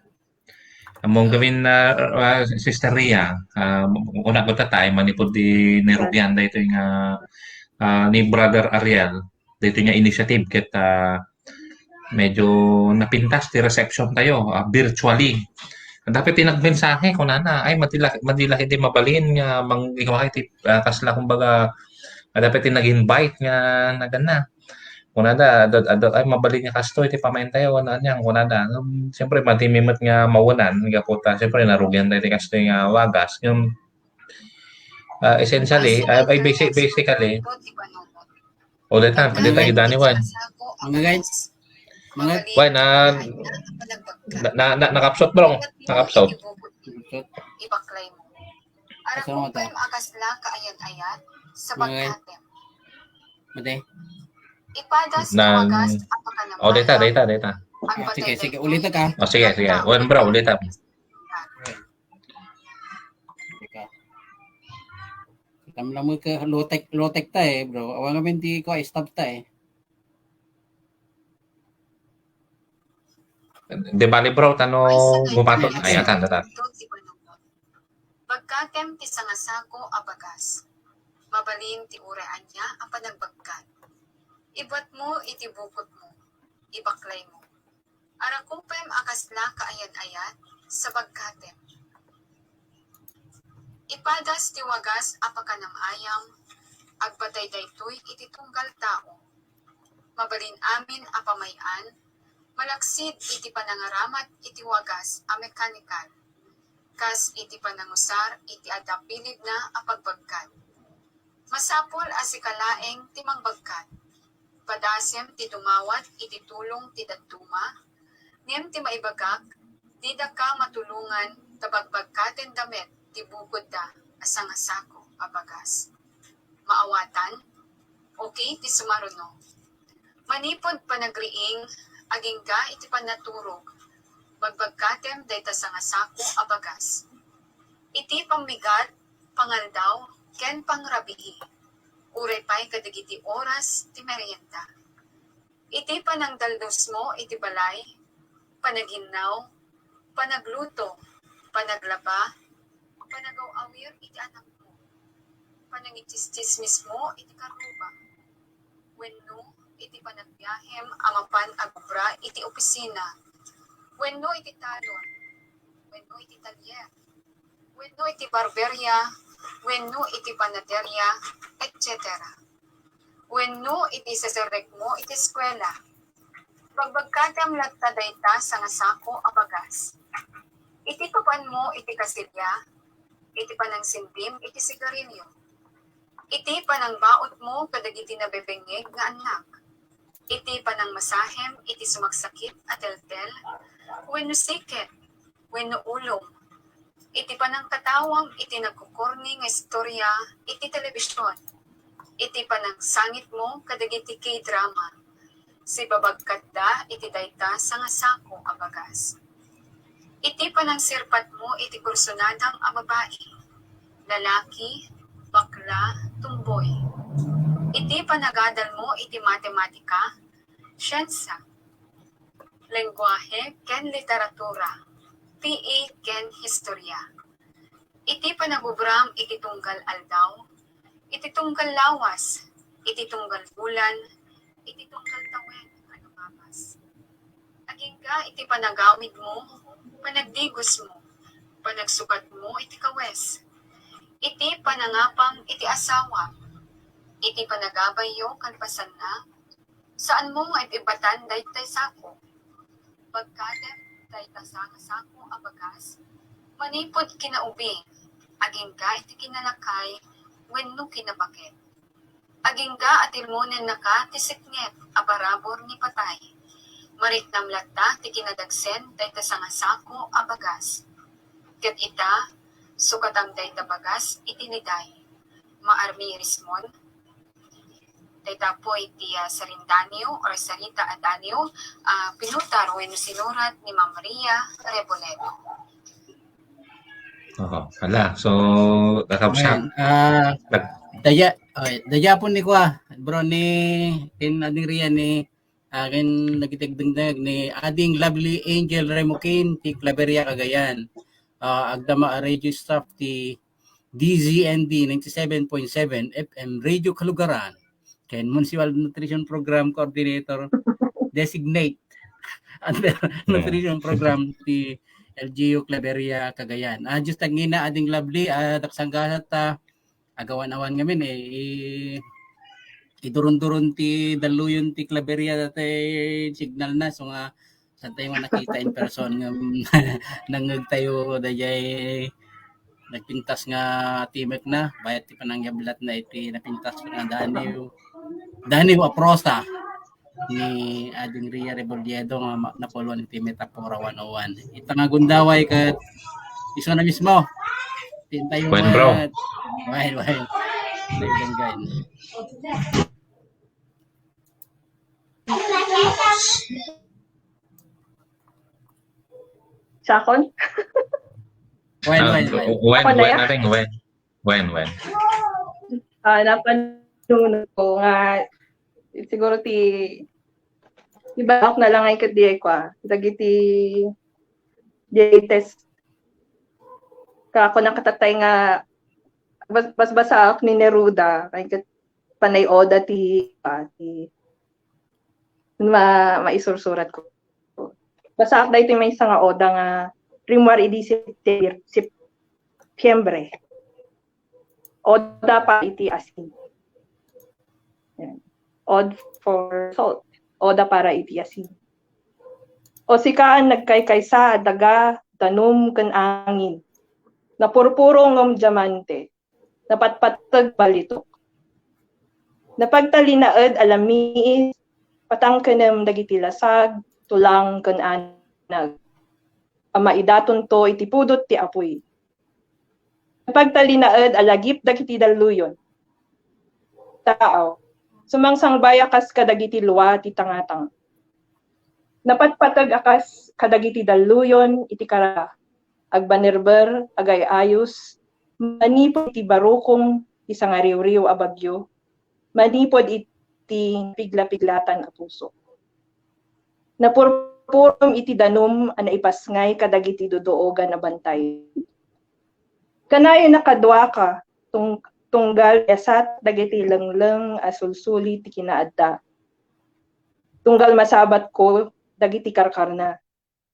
Among gamin na, ah, Sister Ria, ah, una ko tatay, manipod di nirugian da ito nga, ah, ni Brother Ariel, dito nga initiative ket, ah, medyo napintas ti reception tayo, ah, virtually. Dapat ti nagmensahe, kunana, ay, madila, madila iti mabalin nga mang-, ikaw iti, ah, kasla, kumbaga, dapat ti nag-invite nga nagana. Kunada, adda, adda, ay, mabalin nga kastoy ti pamaintayo, ano, anian, kunada. Ngem, siyempre, madi mi met nga mawanan, nga puta, siyempre, narugian tayo ti kastoy nga wagas. Ngem, ah, essentially, ay, ay, basic, basically, o, deta, deta, gidani, wan. Mga guys, mga, wan, ah, na, na, na, nakapsot, bro. Nakapsot. Ibaklay mo. Arakupem a kasla kaayan-ayat sa bagkatem. Mate. Ipadas ti wagas a pakanam-ayam. Oh, deta, deta, deta. Ah, sige, sige, ulit ka. Oh, sige, sige. Wen, bro, ulit ka. Teka. Kita mo lang mo ka, low-tech, low-tech ta eh, bro. Awan kami, hindi ko, stop ta eh. Di bali, bro, tano bumatot? Ay, atan, atan. Bagkatem ti sangasako a bagas. Mabalin ti uray ania a panagbagkat. Ibat mo iti bukod mo. Ibaklay mo. Arakupem a kasla kaayan-ayat sa bagkatem. Ipadas ti wagas a pakanam-ayam, agbatay daytoy iti tunggal tao. Mabalin amin a pamay-an, malaksid iti panangaramat iti wagas a mekanikal, kas iti panangusar iti adda pilibna a pagbagkat. Masapul a sika laeng ti mangbagkat. Padasem ti dumawat iti tulong ti dadduma, ngem ti maibagak, didaka matulongan ta bagbagkatenda met ti bukodda a sangasako a bagas. Maawatan? Okay ti sumaruno. Manipud panagriing, agingga iti pannaturog, bagbagkatem dayta sangasako a bagas. Iti pammigat, pangaldaw, ken pangrabii, uray pay kadagiti oras ti merienda. Iti panangdaldusmo iti balay, panaginnaw, panagluto, panaglaba, panagaw-awir iti anakmo, panangitsistsismismo iti karruba, wenno iti panagbiahem a mapan agobra iti opisina, wenno iti talon, wenno iti talyer, wenno iti barberia, wenno iti panaderia, et cetera. Wenno iti seserrekmo iti eskuela. Bagbagkatem latta dayta sangasako a bagas. Iti papanmo iti kasilia, iti panangsindim iti sigarilio, iti panangbautmo kadagiti nabebengngeg nga annak, iti panangmasahem iti sumaksakit a teltel wenno siket wenno ulom, iti panangkatawam iti nagkukurni nga istoria iti telebision, iti panangsangitmo kadagiti K-drama, sibabagkatda iti dayta sangasako a bagas. Iti panangsirpatmo iti kursunadam a babai, lalaki, bakla, tumboy. Iti panagadalmo iti matematika, siensia, lengguahe ken literatura, P E ken historia. Iti panagubram iti tunggal aldaw, iti tunggal lawas, iti tunggal bulan, iti tunggal tawen a lumapas. Agingga iti panagawidmo, panagdigosmo, panagsukatmo iti kawes, iti panangapam iti asawa, iti panagabayyo kalpasanna, saanmo nga ib-ibbatan daytay sako. Pagkadem dayta sangasako a bagas, manipud kinaubing, agingga iti kinalakay wenno kinabaket. Agingga a tilmonennaka ti sipnget a parabur ni patay. Mariknam latta ti kinadagsen dayta sangasako a bagas. Ket ita, sukatam dayta bagas iti liday. Maarmirismon. Dayta po iti, ah, sarindaniw or sarita a daniw, ah, pinutar wenno sinurat ni Ma'am Maria Reboledo. Oo. Ala, so, kakabsat. Ayan, ah, daya, ay, daya po ni Kwa, bro ni, ken Ading Ria ni, ah, ken nagitagdengdeng ni Ading Lovely Angel Remokin, ti Claveria, Cagayan. Ah, agdama a radio staff ti D Z N D ninety-seven point seven F M Radio Kalugaran. Ken Municipal Nutrition Program Coordinator Designate under Nutrition Program ti L G U Claveria, Cagayan. Ah, just tagngina, Ading Lovely, ah, daksanggasat ta agawan-awan ngamin, eh, i-, idurun-durun ti dalluyon ti Claveria daytay signal na, so nga, saan tayo nga nakita in person nga nangngeg tayo dayay nagpintas nga timek na, bayat ti panangyablat na iti napintas nga daniw, daniw a prosa ni Ading Ria Rebolledo nga ma-, napulon iti Metapora one oh one. Ita nga gundaway ket isu na mismo. Tintayo. Wen, bro. Wen, wen. Wen, wen. Sakon? Wen, wen, wen. Wen, wen, wen. Wen, wen. Ah, napanunot ko nga siguro ti, ti baok na lang ay ket di ay kwa. Dagiti, di test. Ka ako nakatatay nga bas-, basbasaak ni Neruda, kay ket panay oda ti, ah, ti ma-, maisursurat ko. Basaak daytoy maysa nga oda nga rimmuar idi September, Septiembre. Oda para iti asin. Yan. Ode for salt. Oda para iti asin. O sika a nagkaykaysa a daga, danum, ken angin. Napurpuro ngem diamante. Napatpatteg balitok. Napagtalinaed a lamiis, patangkenem dagiti lasag, tulang, ken anag. A maidatonto iti pudot ti apuy. Napagtalinaed a lagip dagiti dalluyon. Taaw, sumangsangbayakas kadagiti lua ti tangatang. Napatpateg a kas kadagiti dalluyon iti kararag, agbanerber, agay-ayos, manipud iti barukong ti sangariwriw a bagyo, manipud iti piglapiglatan a puso. Napurpurom iti danum a naipasngay kadagiti duduogan a bantay. Kanayon a kaduaka, tung-, tunggal biasat dagiti lengleng a sulsuli ti kinaadda. Tunggal masabatko dagiti karkarna.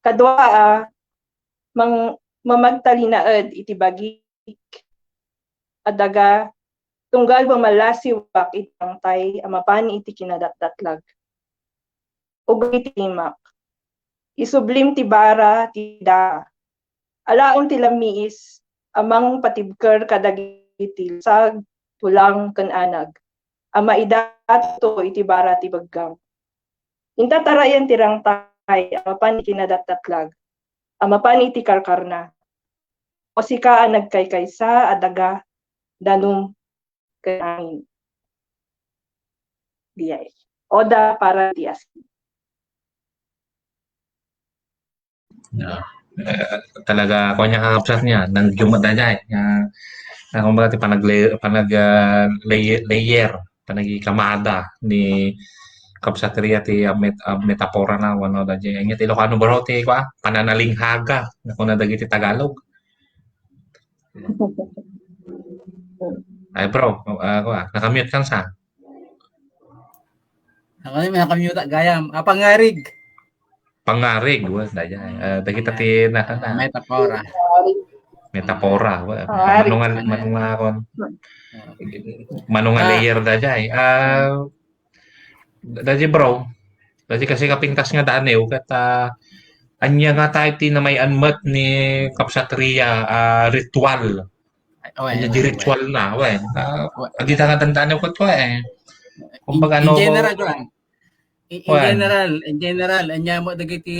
Kadua a mang-, mamagtalinaed iti bagik a daga, tunggal pamalasiwak iti bangtay a mapan iti kinadatdatlag. Ugoy ti timak. Isublim ti bara ti dara. Alaen ti lamiis a mangpatibker kadagiti lasag, tulang ken anag, a maidatoto iti bara ti beggang. Intatarayan ti rangtay a mapan iti nadattatlag, a mapan iti karkarna. O sika a nagkaykaysa a daga, danum, ken angin. Diay. Oda para ti asin. Yeah. Eh, talaga, kuwan niya, kakabsat niya, nang jumada niya, eh. Nga, nga, kumbaga, ti panag-, panag, ah, layer, layer, panagikamada ni kabsat Ria ti, ah, met-, ah, metapora na, wano da, jay. Anya ti Ilocano baro ti, kwa, pananalinghaga, na kuna dagiti Tagalog. Ay, bro, ah, kwa, nakamute kan sa? Ako ni, nakamute, gayam. Ah, pangarig. Pangarig, wa, dayay. Ah, dagita ti na, na. Metapora. Metapora, wa. Pangarig. Manungal, manunga kon. Manunga Ah. Layer dayay. Ah, dayay, bro. Dayay kasi kapintas nga daniw, ket, ah, anya nga tayo ti namay-an met ni kabsat Ria, ah, ritual. Ay, Anya di ritual na, wa. Ah, Wa. Adi ta nga dandaniw ket, wa, eh. Kumbaga, in, in no, general, kuwan. In, in Kuwan. general, in general, anya mo dagiti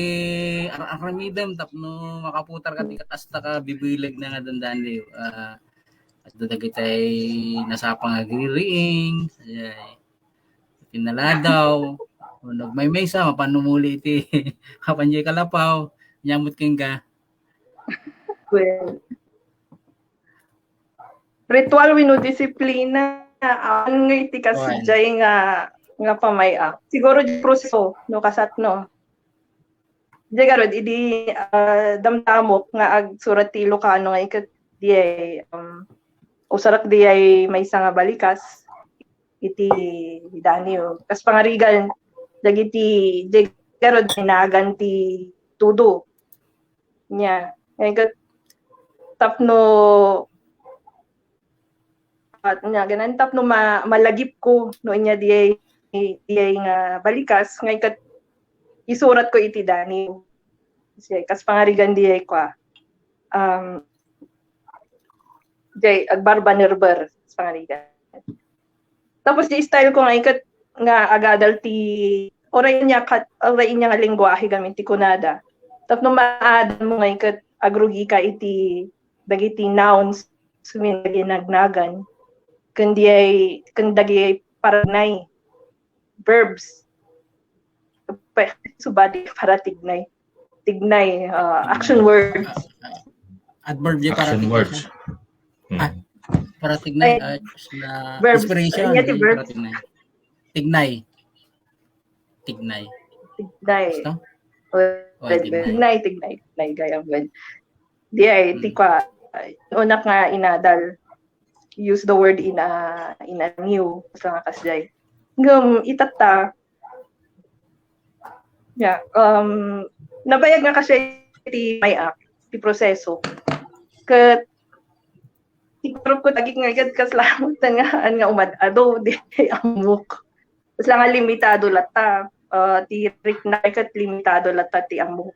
ar-, aramidem tapno makaputar ka ti kasta ka bibileg na nga dandaniw. Ah, adda dagiti nasapa nga agriing, ay, pinaladaw, o nagmaymaysa, mapan umuli iti, mapan jay kalapaw, nyamot ken ka. Well, ritual wenno disiplina, awan nga iti kasjay nga, nga pamay-ak. Siguro di proseso, no, kasat, no? Di garud, idi, ah, damdamok nga agsurat ti Ilocano nga iket diay, um, usarak diay maysa nga balikas, iti daniw. Kas pangarigan, dagiti, di garud, inagan ti tudo. Nya, nga iket, tapno, at nya, ganan tapno ma-, malagipko, no, inya diay, diay nga balikas, nga iket, isurat ko iti daniw. Kasi, kas pangarigan diay kwa, um, diay, agbarbanerber, kas pangarigan. Tapos, di style ko nga iket, nga agadal ti, uray inya kat-, uray inya nga lengguahe gamin ti kunada. Tapno maadan mo nga iket, agrugi ka iti, dagiti nouns, sumin dagiti nagnagan, ken diay, ken dagiti paratignay, verbs. Pa-, subadi paratignay. Tignay, ah, action words. Adverb di Action paratignay words. siya. Hmm. Ah, paratignay, Ay, ah, na verbs. inspiration, Anya ti yung verbs? Paratignay. Tignay. Tignay. Tignay. Basta? Well, Oh, tignay. tignay, tignay, tignay, gayam, well. Diay, ti Hmm. kwa, ay, unak nga inadal, use the word in a, in a new, sa nga kasjay. Ngem, itatta, yeah, um, nabayag nga kasjay ti may-ak, ti proseso. Ket, ti group ko, tagik nga igad, kaslamut nga, an nga umad-ado, di ammok. Basta nga limitado latta, ah, ti rikna ket limitado latta ti ammok.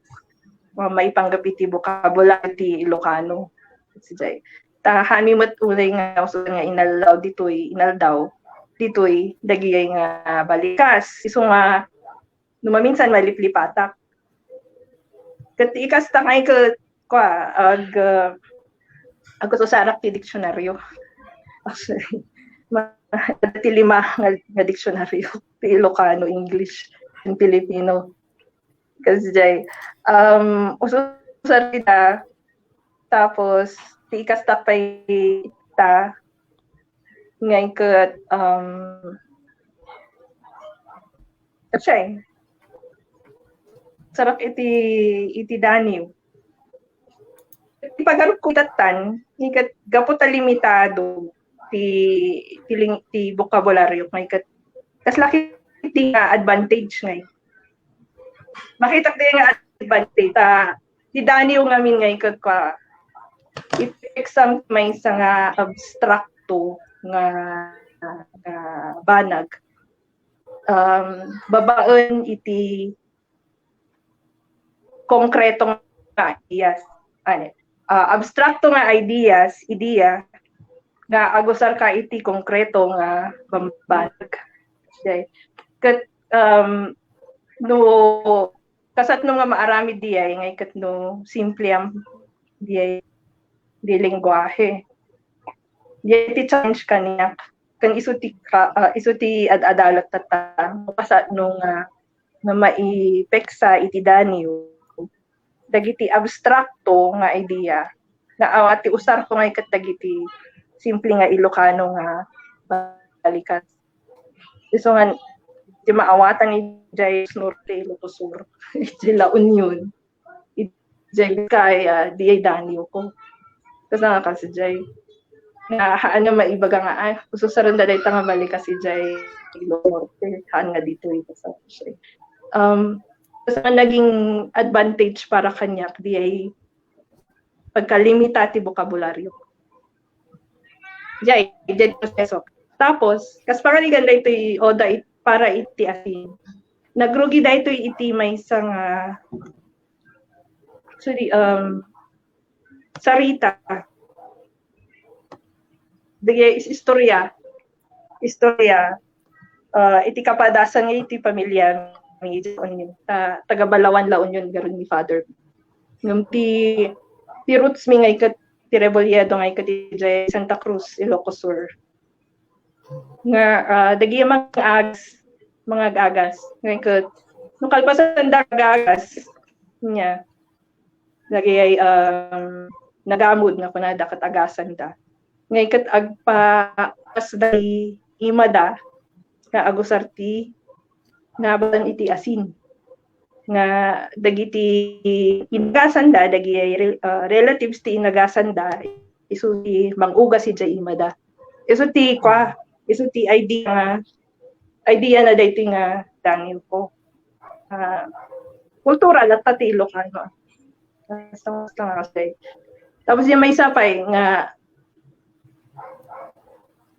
Ma-, maipanggep iti vocabulary ti Ilocano. Sijay. Ta, hani met unay nga usugan nga inaldaw ditoy, inaldaw ditoy, dagiyay nga balikas. Isu nga, no maminsan, maliplipatak. Ket ikasta ngay ket, kwa, ag, ah, agkususarak ti diksionaryo. Actually, ma-, ti lima nga, nga diksionaryo, ti Ilocano, English, and Filipino. Kasjay, um, ususar ita, tapos, ti ikasta pay ita, ngay ket, um, kasjay, sarak iti, iti daniw. Ti pagarupko itattan, iket gapu ta limitado ti, ti ling-, ti bokabularyo nga iket, kasla ket ti nga advantage ngay. Makitak di nga advantage ta, ti daniw ngamin ngay ket kwa, it exam maysa nga abstrakto nga, nga banag. Um, babaen iti konkreto nga ideas. Ano, ah, abstrakto nga ideas, idea, nga agusarka iti konkreto nga bambanag. Jay. Ket, um, no, kasatno nga maaramid diay, nga iket no simple am diay, di lengguahe. Diay ti challenge kaniak. Ken isu ti ka-, ah, isu ti ad-adalat tatta. Kasatno nga, nga maipeksa iti daniw dagiti abstrakto nga idea nga awan ti usarko nga iket dagiti simple nga Ilocano nga balikas. Isu nga ti maawatan idiay Norte, Ilocos Sur, idiay La Union, idiay Vizcaya, diay daniwko. Kasla nga kas idiay. Nga haan nga maibaga nga, ay, ususarenda dayta nga balikas idiay Ilocos Norte, haan nga ditoy, kasla siya. Um, kasla naging advantage para kaniak, diay pagkalimita ti bokabularyo. Jay, jay proseso. Tapos, kas pangarigan daytoy oda it-, para iti asin. Nagrugi daytoy iti maysa nga, sorry, um, sarita. Dagiti is-, istorya. Istorya. Ah, iti kapadasan nga iti pamiliami, ta-, taga Balaoan, La Union, garud ni Father. Ngem ti, ti roots mi nga iket, ti Rebolledo nga iket idiay Santa Cruz, Ilocos Sur. Nga, ah, dagiti mangag-agas, mangag-agas. Nga iket, no kalpasan da agagas, nia, dagiti, um, nagamod nga kunada ket agasanda. Nga iket agpa-, kas dagiti imada nga agusar ti nabasan iti asin. Nga dagiti inagasanda, dagiti rel-, ah, relatives ti inagasanda, isu ti mangugas idiay imada. Isu ti kua, isu ti idea nga, idea na daytoy nga daniwko. Ah, kultura latta ti Ilocano. Basta, basta nga kasi. Tapos yung may isa pa eh, nga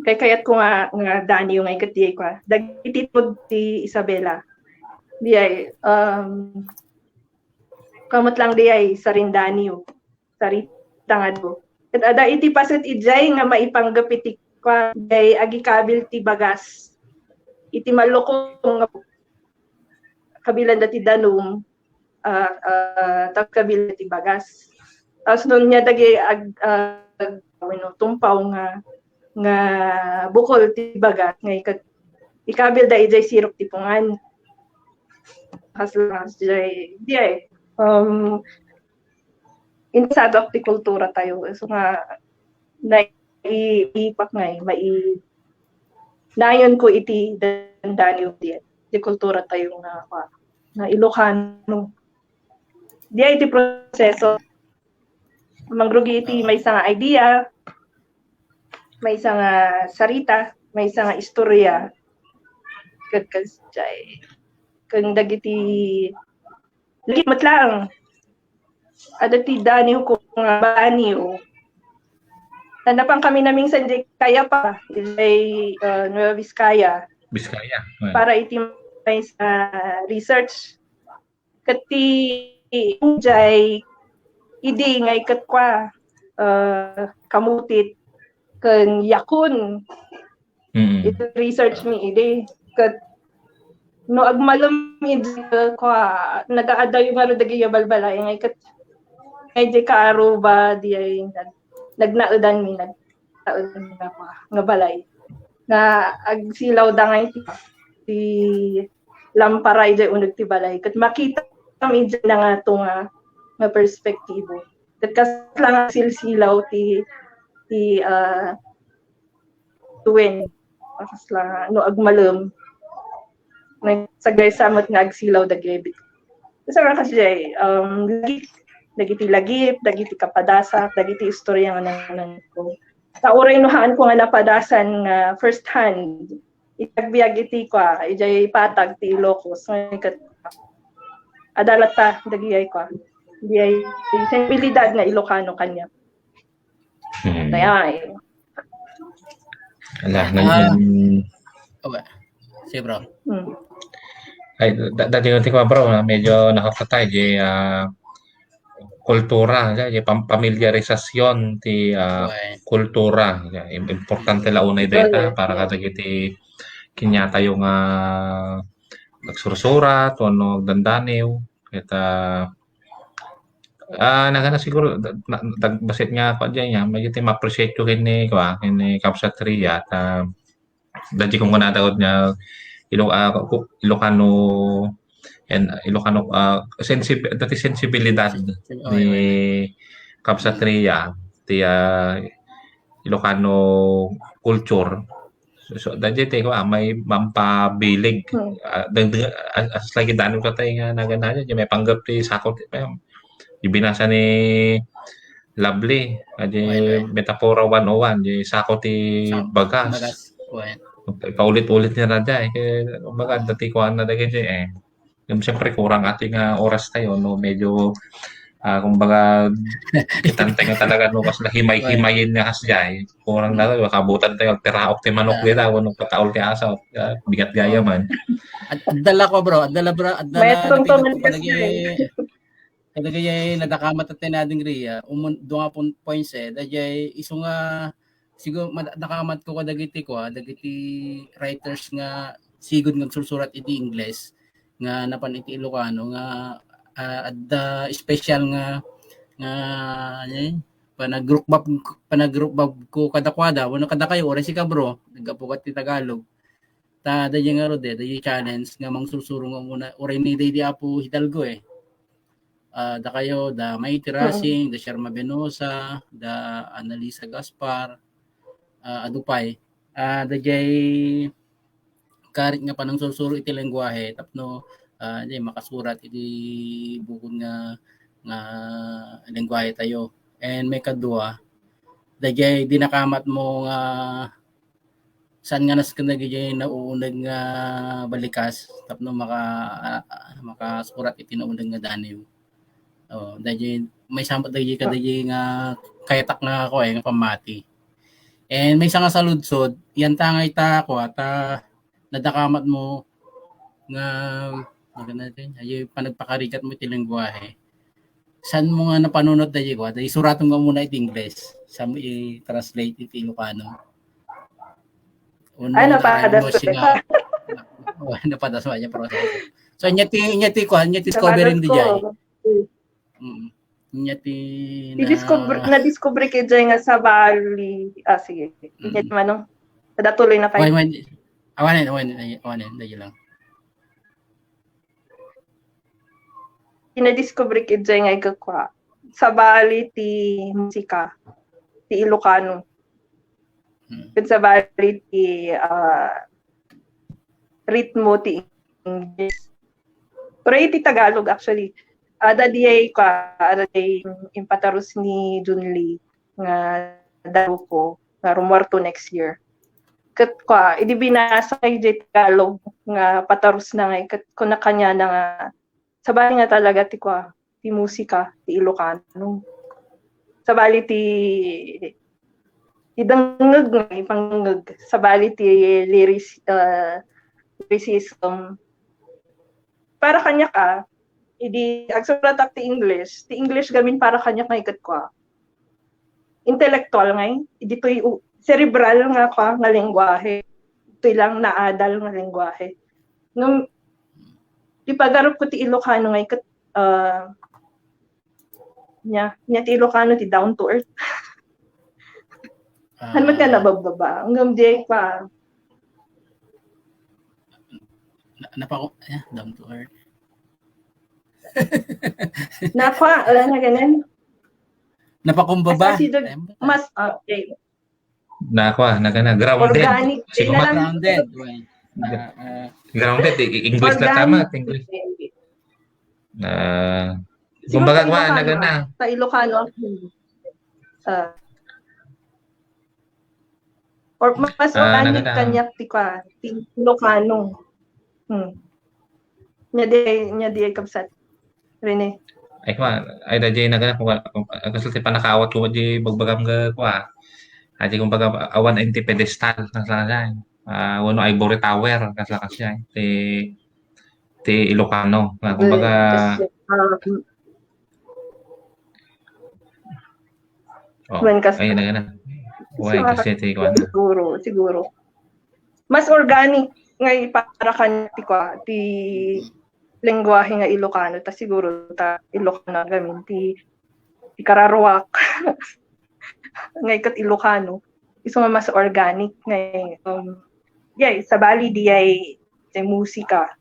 kaykayatko nga, nga daniw nga iket diay kua. Dagiti tibud ti Isabela. Diay, um, kamut lang diay sarindaniw. Sarita nga do. Ket adda iti paset idiay nga maipanggep iti kua, diay agikabil ti bagas. Iti malukong nga kabilan da ti danum, ah, ah, tapos kabil ti bagas. Tapos no nia dagiti ag-, ag-, wenno, tumpaw nga, nga bukol ti bagas nga ikat-, ikabil da idiay sirok ti pungan. As long as diay, diay, um, interesado ak ti kultura tayo. So nga, naiipak nga, eh, mai-, nayon ko iti dandaniw diay, ti kultura tayo nga, nga Ilocano. Diay iti proseso, mangrugi iti maysa nga idea, maysa nga sarita, maysa nga istorya. Ket kasjay, ken dagiti, lagi met laeng. Adda ti daniwko nga baniw. Napan kami namingsan diay Cayapa, diay, uh, Nueva Vizcaya. Vizcaya. Para iti maysa research. Ket ti idiay idi nga iket kua, uh, kamutit ken yakun. Mm. Iti research mi idi. Ket no agmalem idi kua, nagaadayo ngarud dagiti balbalay nga iket, nga idi kaaruba diay nag-, nagnaedan mi, nag-, nga, nga balay. Nga agsilaw da nga iti, ti lampara idiay uneg ti balay. Ket makita mi idiay nangato nga, nga perspektibo. Ket kasla nga silsilaw ti, ti, ah, tuwen. Kasla no agmalem. Nagsagaysa met nga agsilaw dagiti Kasla nga kasi, um, lagip, dagiti lagip, dagiti kapadasak, dagiti istorya nga nangnangikom. Ta uray no haanko nga napadasan nga first hand, iti agbiag iti kua, idiay patag ti Ilocos, nga ket adda latta, dagiti kua, diay sensibilidad nga Ilocano kaniak. Mm. Kaya, eh. Ala, ah, naging, okay. Sige, bro. Hmm. Ay, da-, dati ko, bro, na medyo nakapatay, di, ah, kultura, ya, ya pam-, pamilyarisasyon ti, ah, Wen. kultura. Ya, im-, importante la unay dayta para kadagiti kaniatayo nga agsursurat wenno agdandaniw. Ket, ah, ah, nagana siguro da-, na-, dag-, bassit nga kua diay nga, medyo ti ma-appreciate ko ken ni, kua, ken ni Kabsat Ria, ta, dagiti kunkunada nga Ilo-, ah, ku-, Ilocano and Ilocano, ah, sensib-, dati sensibilidad ni Kabsat Ria, ti, ah, Ilocano culture. So, so, dagiti ko, ah, may mampabilig. Hmm. Ah, dagdag-, as, as lagi danum katay nga nagana, di may panggap ti sakot, di binasa ni Lovely, ah, di Ay, ay. Metapora one oh one, di sakot ti Sa-, bagas. bagas. Kuwan. Paulit-ulit ni Raja, eh. Kaya, kumbaga, dati kuwan na dagiti, eh. Yung siyempre, kurang ating, ah, oras tayo, no? Medyo, ah, kumbaga, kitantay nga talaga, no? Mas nahimay-himayin nga kasya, eh. Kurang na, kabutan tayo, agtiraok ti manok Ah. dita, wano pataol ti asaw. Ah, bigat gaya man. Ad-, adala ko, bro. Adala, bro. Adala, May tungtong napigat ko nga palagi, siya, eh. Kadagiti nadakamat ti nading Ria, umun-, dua nga pon-, points, eh. Dagiti isu nga, siguro, mad-, nadakamat ko kadagiti, kua, dagiti writers nga sigud nga agsursurat iti Ingles, nga napan iti Ilocano, nga, ah, adda special nga, nga, eh, panagrukbab, panagrukbab ko kadakuada, wenno kadakayo, uray sika, bro, naggapu ka ti Tagalog. Ta, dagiti ngarud, eh, dagiti challenge nga mangsursuro nga umuna, uray ni daydi Apo Hidalgo, eh. Ah, dakayo, da Mighty Mm. Racing, da Sherma Venosa, da Annalisa Gaspar, ah, adu pay. Ah, dagiti karit nga panangsursuro iti lengguahe tapno, ah, di makasurat iti bukod nga, nga lengguahe tayo. And may kadua, dagiti dinakamat mo nga saan nga nasken dagiti nauuneg nga balikas tapno maka-, ah, makasurat iti nauneg nga daniw. Oh, dagiti, maysa met dagiti kadagiti nga kayatak nga ako, eh, nga pammati. And maysa nga saludsod, yan ta nga ita ako, ta nadakamat mo nga, ano natin, ay panagpakarigat mo iti lengguahe. Saan mo nga napanunot dagiti kua? Dagiti suratom nga umuna iti Ingles. Saan mo i-translate iti Ilocano? Uno, Ay, napadas ano, ko siya. Oh, napadas mo niya, pero so, inya ti, inya ti, kuan, inya ti discovery Napadas di ko. jay. Mm. Inya ti na Didiscover-, nadiscover ko jay nga sabali. Ah, sige. Inya Mm. ti manong. Kada tuloy na kayo. Wait, wait. Awanen, awanen, awanen, dagiti lang. Inadiscover ko jay nga igkakwa. Sabali ti musika, ti Ilocano. Hmm. Ken sabali ti, ah, ritmo ti English. Pero iti Tagalog, actually, ada diay kwa, ada diay impatarus ni Jun Lee nga daw ko, nga rumuarto next year. Ket kwa, idi binasa ko iti Tagalog nga patarus na nga, ket kuna kaniana nga, sabali nga talaga ti kwa, ti musika, ti Ilocano. Sabali ti, ti dengngeg nga, ipangngeg. Sabali ti lyrics, uh, lyricism. Para kaniak, ah, idi agsuratak ti English, ti English gamin para kaniak nga iket kwa. Intellectual ngay, idi toy u-, cerebral nga kwa, nga lengguahe. Toy lang naadal nga lengguahe. Ngem, ti pagarup ko ti Ilocano ngay ket, ah, nya, nya ti Ilocano ti down to earth. Ano ka Ah. nabababa? Ngem di ay pa. Na-, napako-, eh, down to earth. Nakwa, wala na ganun. Napakumbaba? Mas asidog, Ayun ba? mas, ah, okay. Nakwa, nagana, grounded. Organic. Siguro Kailangan grounded. Well, ah, ah. Grounded, eh, English na tama, Organic. English. Ah, Siguro kumbaga, sa kwa, Ilocano, nagana. Sa Ilocano, ah, or mas Ah, organic nagana. Kaniak ti kwa, ti Ilocano. Hmm. Nya di, nya di ay kabsat. Rene. Ay, kwa, ay, da, jay, nagana, kwa, kwa, kasla ti panakaawat ko, di bagbagam nga, kwa. Ay, di, kumbaga, awan in ti pedestal, kasla, kasla, ah, wano ivory tower, kasla, kasla, ti, ti Ilocano, nga, kumbaga, Yes, yes. Um, Oh, Wen kas- ay, nagana. Uy, kasi ti kuan na. Siguro, siguro. Mas organic nga para kan ti kua, ti lengguwahe nga Ilocano, ta siguro ta Ilocano gamin ti, ti kararuak. Nga iket Ilocano. Isu nga mas organic nga, um, yeah, sabali diay, ti musika,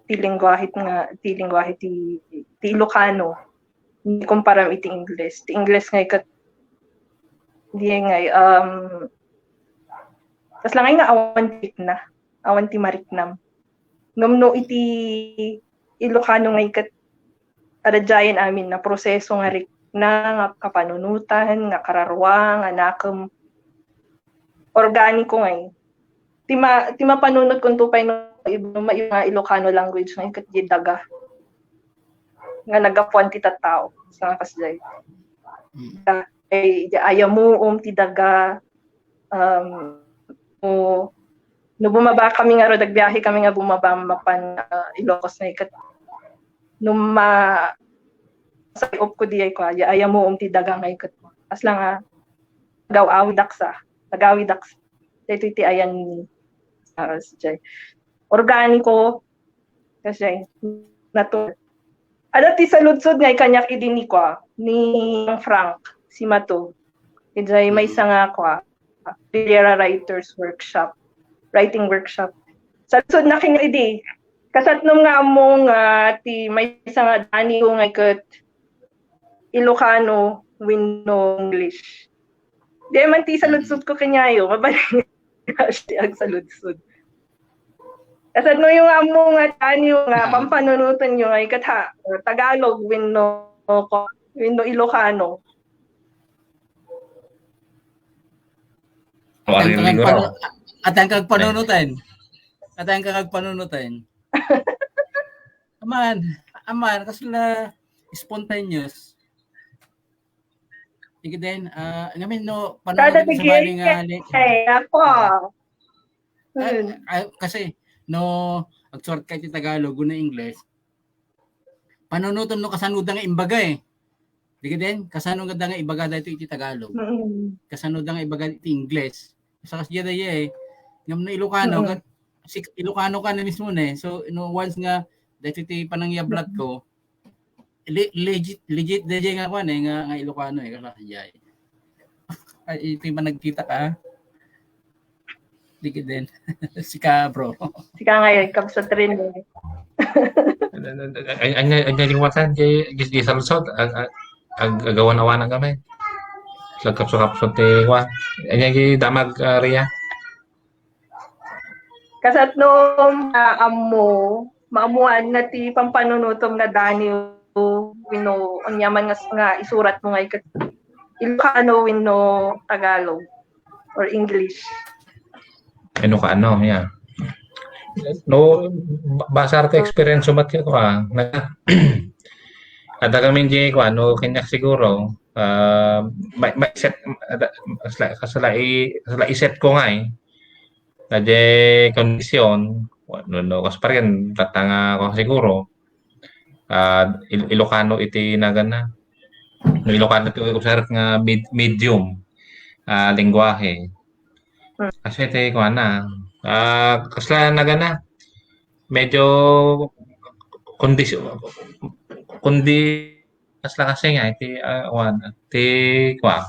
ti lengguwahe nga, ti lengguwahe ti, ti Ilocano. Kumparam iti Ingles. Ti Ingles nga iket, di nga, um, kasla nga awan ti rikna, awan ti mariknam. Ngem no iti Ilocano nga iket, adda diayen amin nga proseso nga rikna, nga kapanunotan, nga kararua, nga nakem, organiko ngay. Ti ma-, ti mapanunotko nupay no, no maiba nga Ilocano language nga iket di daga nga naggapuan ti tattao. Sa nga kasdiay. Mm. Ay, di ayamuom ti daga, um, no, no bumaba kami nga ro, nagbiyahe kami nga bumaba mapan, ah, Ilocos nga iket. No ma-, sayop ko diay kua, di ayamuom ti daga nga iket. Kasla nga, nagaw-awidak sa, nagawidak sa. Daytoy ti ayan ni, ah, kasdiay. Organiko, kasdiay, natural. Adda ti saludsod nga ikaniak idi ni kua, ni Frank, si Mato. Idiay maysa nga kua, Rivera Writers Workshop, writing workshop. Saludsodna kaniak idi, kasatnom nga ammo nga ti maysa nga daniw nga iket Ilocano wenno English. Di man ti saludsodko kaniayo, mabalin ti agsaludsod. Kasatnoyo nga ammo nga daniw nga pampanunotenyo nga iket ha, Tagalog wenno, wenno Ilocano. O, Atan ka agpanu-, atan ka agpanunoten. Atan ka agpanunoten. Aman, aman, kasla spontaneous. Sige din, ah, ngamin no, kada panunoten sa bali nga, ay, ako. Ah, ah, kasi, no, agsurat ka iti Tagalog, wenno English, panunotem no kasano da nga imbaga eh. Di ka din, kasano nga da nga ibaga daytoy iti Tagalog. Mm. Kasano da nga ibaga iti English. Sa kasdiay da eh. Ngem no Ilocano, mm, ka, si, Ilocano ka na mismo ne. So, no, once nga, daytoy ti panangyablat ko, le-, legit, legit da nga kuan eh, nga, nga Ilocano eh, kasdiay. Ay, iti man nagkita ka. Di ka din. Sika, bro. Sika ngayon, kabsat rin eh. Anya, anya liwasan, kay, gis-, gisalsot, ag-, ag-, ag-, agawan-awanan kami. Lagkapso-kapso ti, wa. Anya, gi damag, ah, Ria. Kasatno, ah, ammo, maamuan na ti pampanunotom nga daniw, wenno, anya man nga, nga isurat mo nga iket, Ilocano wenno Tagalog or English. Ano ka, ano, yeah. No, ba-, basar ti experience mo, ket, ah, na, adda kami di, kua, no, kaniak siguro, ah, may, may set, ada, kasla, kasla i-, kasla iset ko nga eh. Daydiay kondisyon, no, no, kas pa rin, tatanga ko siguro, ah, Il-, Ilocano iti nagana. No, Ilocano ti usarek nga med-, medium, ah, lengguwahe. Hmm. Kasi ti, kuana, ah, kasla nagana, medyo kondis-, kondi-, kasla kasi nga, iti, ah, kuana, ti, kua.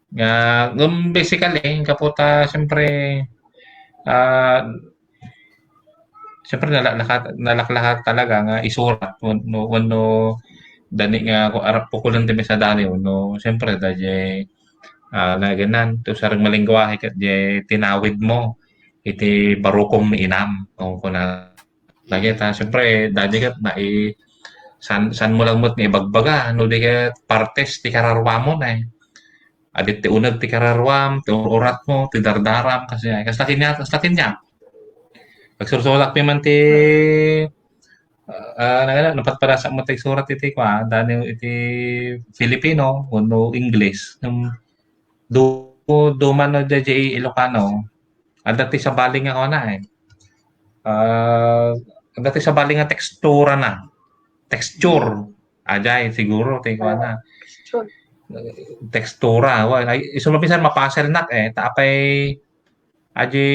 Nga, ngem basically, kaputa, siyempre, ah, siyempre, nalaklaka-, nalaklaka talaga nga isurat, wenno, wenno, dani nga, ku-, arap pukulan ti misadani, wenno, siyempre, daydiay, ah, naganan, ti usareng nga lengguwahe, ket diay tinawid mo, iti barukom inam, o kuna, Dagita, siyempre, daydiay ket nai-, san-, saan mo lang met nga ibagbaga, no di ket partes ti kararuamon, eh. Adda ti uneg ti kararuam, ti ur-uratmo, ti dardaram, kasi, eh, kasla kaniak, kasla kaniak. Agsursurat mi man ti, ah, nagana, napatpadasak mo ti agsurat iti, kua, daniw iti Filipino, wenno English. Ngem, du-, duman no daydiay Ilocano, adda ti sabali nga kuana, eh. Ah, adda ti sabali nga tekstura na. Texture. Ajay, siguro, ti kuana. Tekstura, wa, ay, isu mabisan mapaselnak, eh, ta apay, aji,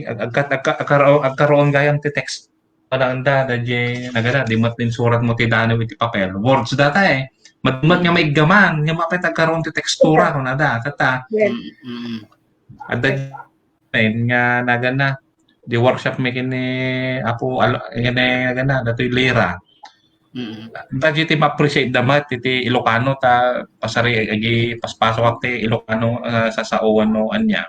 ag-, agkat-, agka-, agkaro-, agkaroon gayam ti text. Wala anda, da, je, nagana, di met insurat mo ti daniw iti papel. Words data, eh. Madumot nga maiggaman, nga mapet agkaroon ti tekstura, kunada, kata. Yes. Mm, mm. Adda, eh, nga nagana, di workshop mi kini Apo, al-, kini nagana, datoy Lira. Mm. Dagiti ma-appreciate da met iti Ilocano ta pasari agi paspasok ti Ilocano, ah, sa sao wenno ania.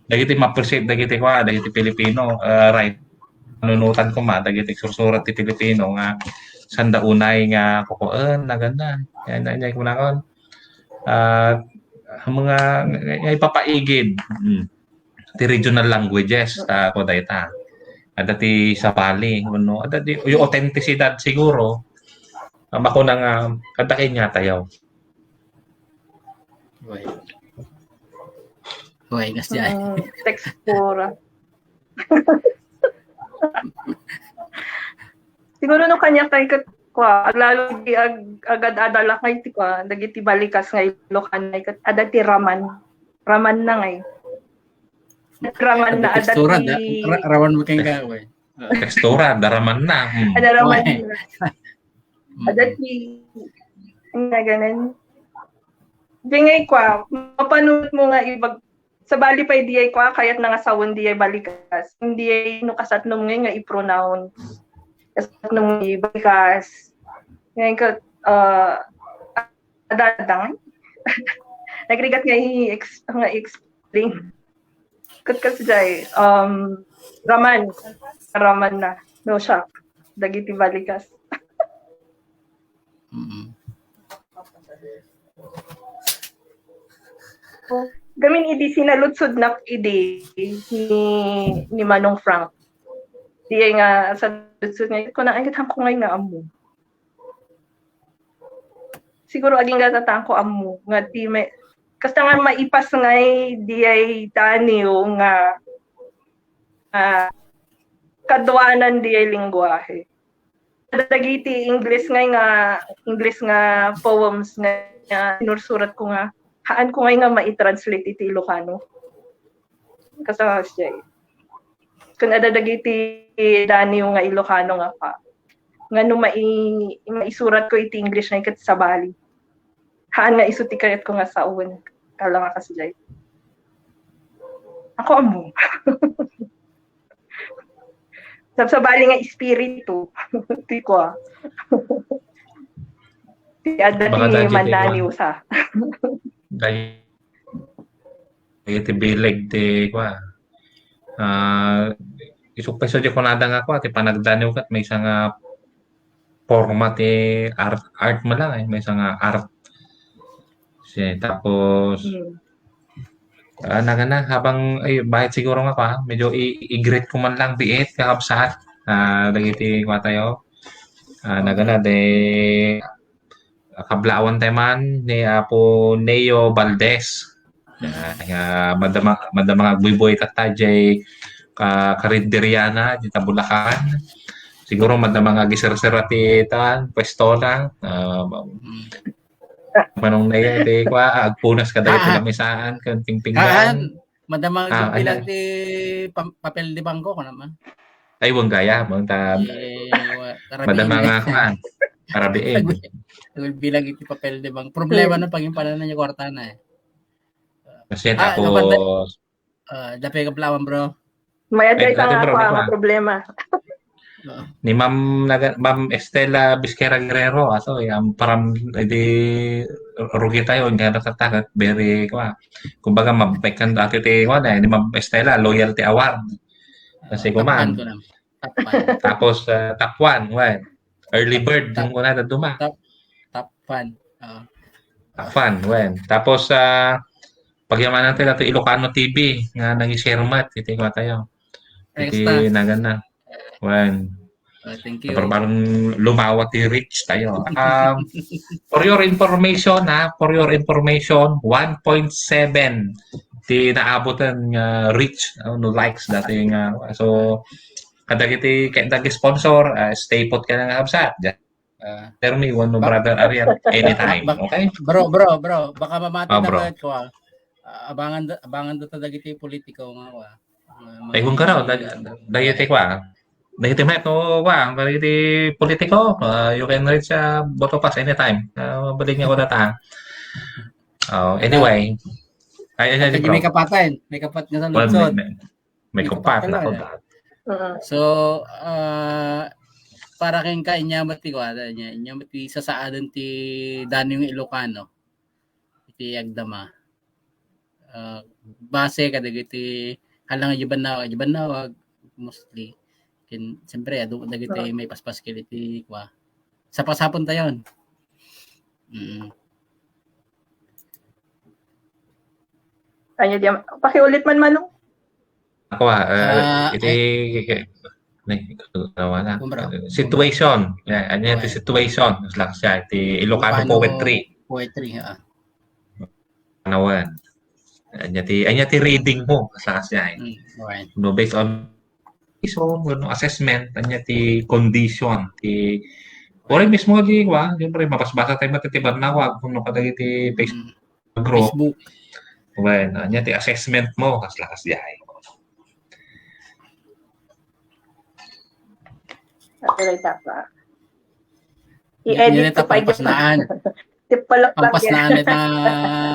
Dagiti ma-appreciate dagiti kua, dagiti Pilipino, ah, right. Nunutan koma dagiti sursurat ti Pilipino nga sanda unay nga kukuan, nagana. Yan, yan, yan, kunakon. Ah, mga, nga ipapaigid. Mm. Ti regional languages, ta, ko dayta. Adda ti sabali, wenno, adda ti, yung authenticity siguro, ah, makuna nga, adda kay nga tayo. Uy. Uy, ngas di ay. Mm, tekstura. Siguro no kanya kay ket kua, aglalo di ag-, agad-adala kay ti kua, dagiti balikas nga Ilocano kay ket adda ti raman. Raman na ngay. Raman na, adda tekstura, ti da-, ra-, raman mo keng gawin. Tekstura, daraman na. Hmm. Adda raman na. Mm. Adda ti, nga ganan. Di ngay kua, mapanunot mo nga ibag-, sabali pay di ay kua, kayat na nga sawen di ay balikas. Hindi ay no kasatnom ngay nga i-pronounce. Kasatnom ngay balikas. Ngay ka, ah, adadang. Nagrigat nga i-ex-, nga i-explain. Ket kasdiay, um, raman. Raman na. No shock. Dagiti balikas. Mm. Gamin idi sinaludsodnak idi ni, ni Manong Frank. Diay nga saludsod nga, kuna, ay, ket haanko ngay nga ammo. Siguro agingga ta haanko ammo nga ti may, kasta nga maipas ngay diay daniw nga, ah, kaduanan diay lengguahe. Dagiti English ngay nga, English nga poems nga, nga sinursurat ko nga, haan ko ngay nga mai-translate iti Ilocano. Kasano siya eh. Kun adda dagiti daniw nga Ilocano nga pa, nga no mai-, maisurat ko iti English nga ket sabali. Haan nga isu ti kayat ko nga sawen. Kala nga kasdiay. Ako ammo. Sabsabali nga espiritu. Ti kua. Ti adda ti mannaniw sa. Dagiti bileg ti kua. Ah, isuk pay sa di kunada nga kua, ti panagdaniw ket maysa nga forma ti art, art man lang, eh, maysa nga art. Si, tapos, ah, nagana, habang, ay, bahit siguro nga kua, medyo i-, i-greet ko man lang biit, kakabsat, ah, dagiti kua tayo. Ah, nagana, de, kablawan tayo man ni Apo Neo Valdez. Ah, nga madama-, madama nga agbuybuy tatta jay ka-, karinderiana, jay ta Bulacan. Siguro madama nga agiserser ti tan, pwesto na. Ah, Manong Neo, ti kua, agpunas ka dagiti lamisaan, kan pingpinggan. Madama nga bilang ti pam-, papel de bangko, ko naman. Ay, wang gaya, mang ta-, madama nga, kuan, para biin. Agul-, agul bilang iti papel de bangko. Problema na, pag yung pala na niya kwarta na eh. Kasi tapos, ah, dapay ka plawan, bro. Mayad ay, ka nga, bro, kuan, nga problema. Ni Ma'am Naga-, Ma'am Estela Bisquera Guerrero, aso, eh, ang param-, edi, rugi tayo, hindi na tatagat, very, kua. Kumbaga, mabaikan dati ti, kua na, ni Ma'am Estela, loyalty award. Kasi kuman. Top one. Tapos, ah, top one, wen. Early bird, yung kuna na duma. Top, top fan. Top fan, wen. Tapos, ah, pagyamanan tayo dati Ilocano T V, nga nang-share mat, iti kua tayo. Iti nagan na. Wen. Ah, thank you. Para parang lumawa ti reach tayo. Um, for your information, ha, for your information, one point seven ti naabutan nga reach, no, likes dati nga. So, kadagiti, kadagiti sponsor, ah, stay put ka na nga, kabsat. Ah, Termi, one mo, Brother Ariel, anytime, okay? Bro, bro, bro, baka mamati na kayat ko, ah. Ah, abangan da-, abangan da ta dagiti politiko nga, ah. Ah, Taywon ka raw, dag-, dagiti kwa. Dagiti met, o, kwa, dagiti politiko, ah, you can reach, ah, both of us anytime. Ah, mabalin nga ko data. Oh, anyway. Ay, ay, ay, bro. May kapatan, may kapat nga sa lutsod. Well, may, may, may kapat, nako, eh. So, ah, para kenka, inya met ti kuana, inya, inya met ti sasaaden ti Danio nga Ilocano. Iti agdama. Ah, base kadagiti, hala nga idiay bannawag, idiay bannawag, mostly. Ken, siyempre, adu dagiti maipaspaskil iti kua. Sapasapon tayon. Mm. Anya diay, pakiulit man, Manong. Ako, ah, eh, ah, iti, ay, ne, awan na. Kumbra. Situation. Yeah, anya ti situation. Mas lakas siya, iti Ilocano poetry. Poetry, ah. Anawan. Anya ti, anya ti reading mo. Mas lakas siya, eh. Mm, okay. No, based on, so, no, assessment, anya ti condition, ti, uray mismo di, wa, siyempre, mabasbasa tayo mati ti bannawag, kung no, kadagiti Facebook. Mm. Group. Facebook. Wen, anya ti assessment mo, kas lakas diay. Ako lang tapa. I-edit ko pa, pasnaan. Ti palakpak. Pasnaan ita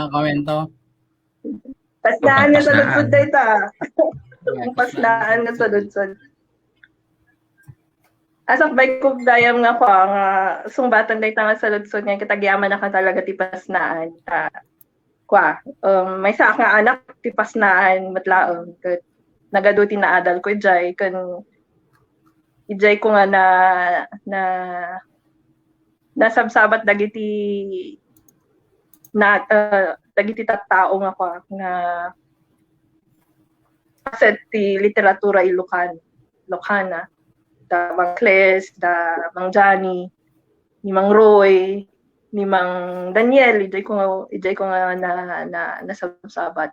komento. Pasnaan nga sa ludsod dayta. Ang pasnaan nga sa ludsod. Asakbay ko gayam nga kua nga sungbatan dayta nga saludsod nga ket agyamanak talaga ti pasnaan. Ta, kua, um, maysaak nga anak ti pasnaan met laeng ket nagadu ti naadal ko idiay ken idiay ko nga na, na, nasabsabat dagiti na, ah, dagiti tattao nga kua nga kaset ti literatura Ilocan-, Ilocana. Da Mang Cles, da Mang Johnny, ni Mang Roy, ni Mang Daniel, idiay ko nga, idiay ko nga na, na, nasabsabat.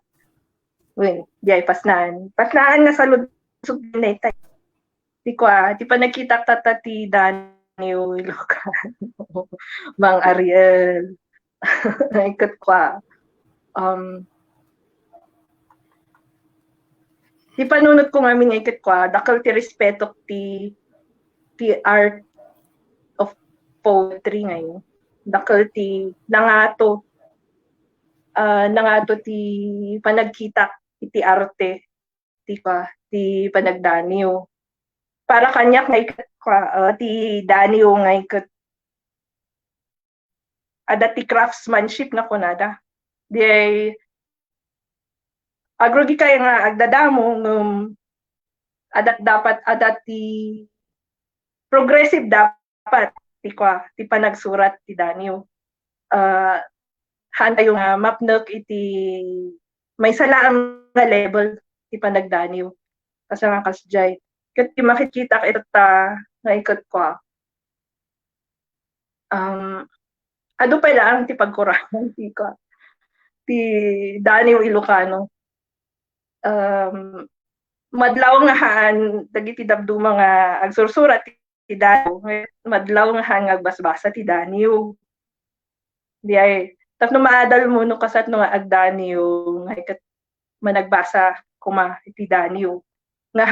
Wen, diay pasnaan. Pasnaan nga saludsod dayta. Ti kua, ti panagkitak tatta ti Danio Ilocano, Mang Ariel. Ay, ket kua. Um, ti panunot ko ngamin, ay, ket kua, dakkel ti respetok ti, ti art of poetry ngayon. Dakkel ti nangato, ah, nangato ti panagkitak iti arte ti kua, ti panagdanio. Para kaniak nga iket kua, ah, ti danio nga iket adda ti craftsmanship nga kunada. Diay, agrugikay nga agdadamo, ngem adda dapat, adda ti progressive dapat ti kua, ti panagsurat ti danio. Ah, haantayo nga mapnek iti maysa laeng nga level ti panagdanio. Kasla nga kasdiay. Ket ti makitkitak ita nga iket kua, um, adu pay laeng ti pagkurangan ti kua, ti danio Ilocano. Um, madlaw nga haan dagiti dadduma nga agsursurat ti danio, madlaw nga haan nga agbasbasa ti danio. Diay, tapno maadalmo no kasatno nga agdanio, nga iket managbasa koma iti danio. Nga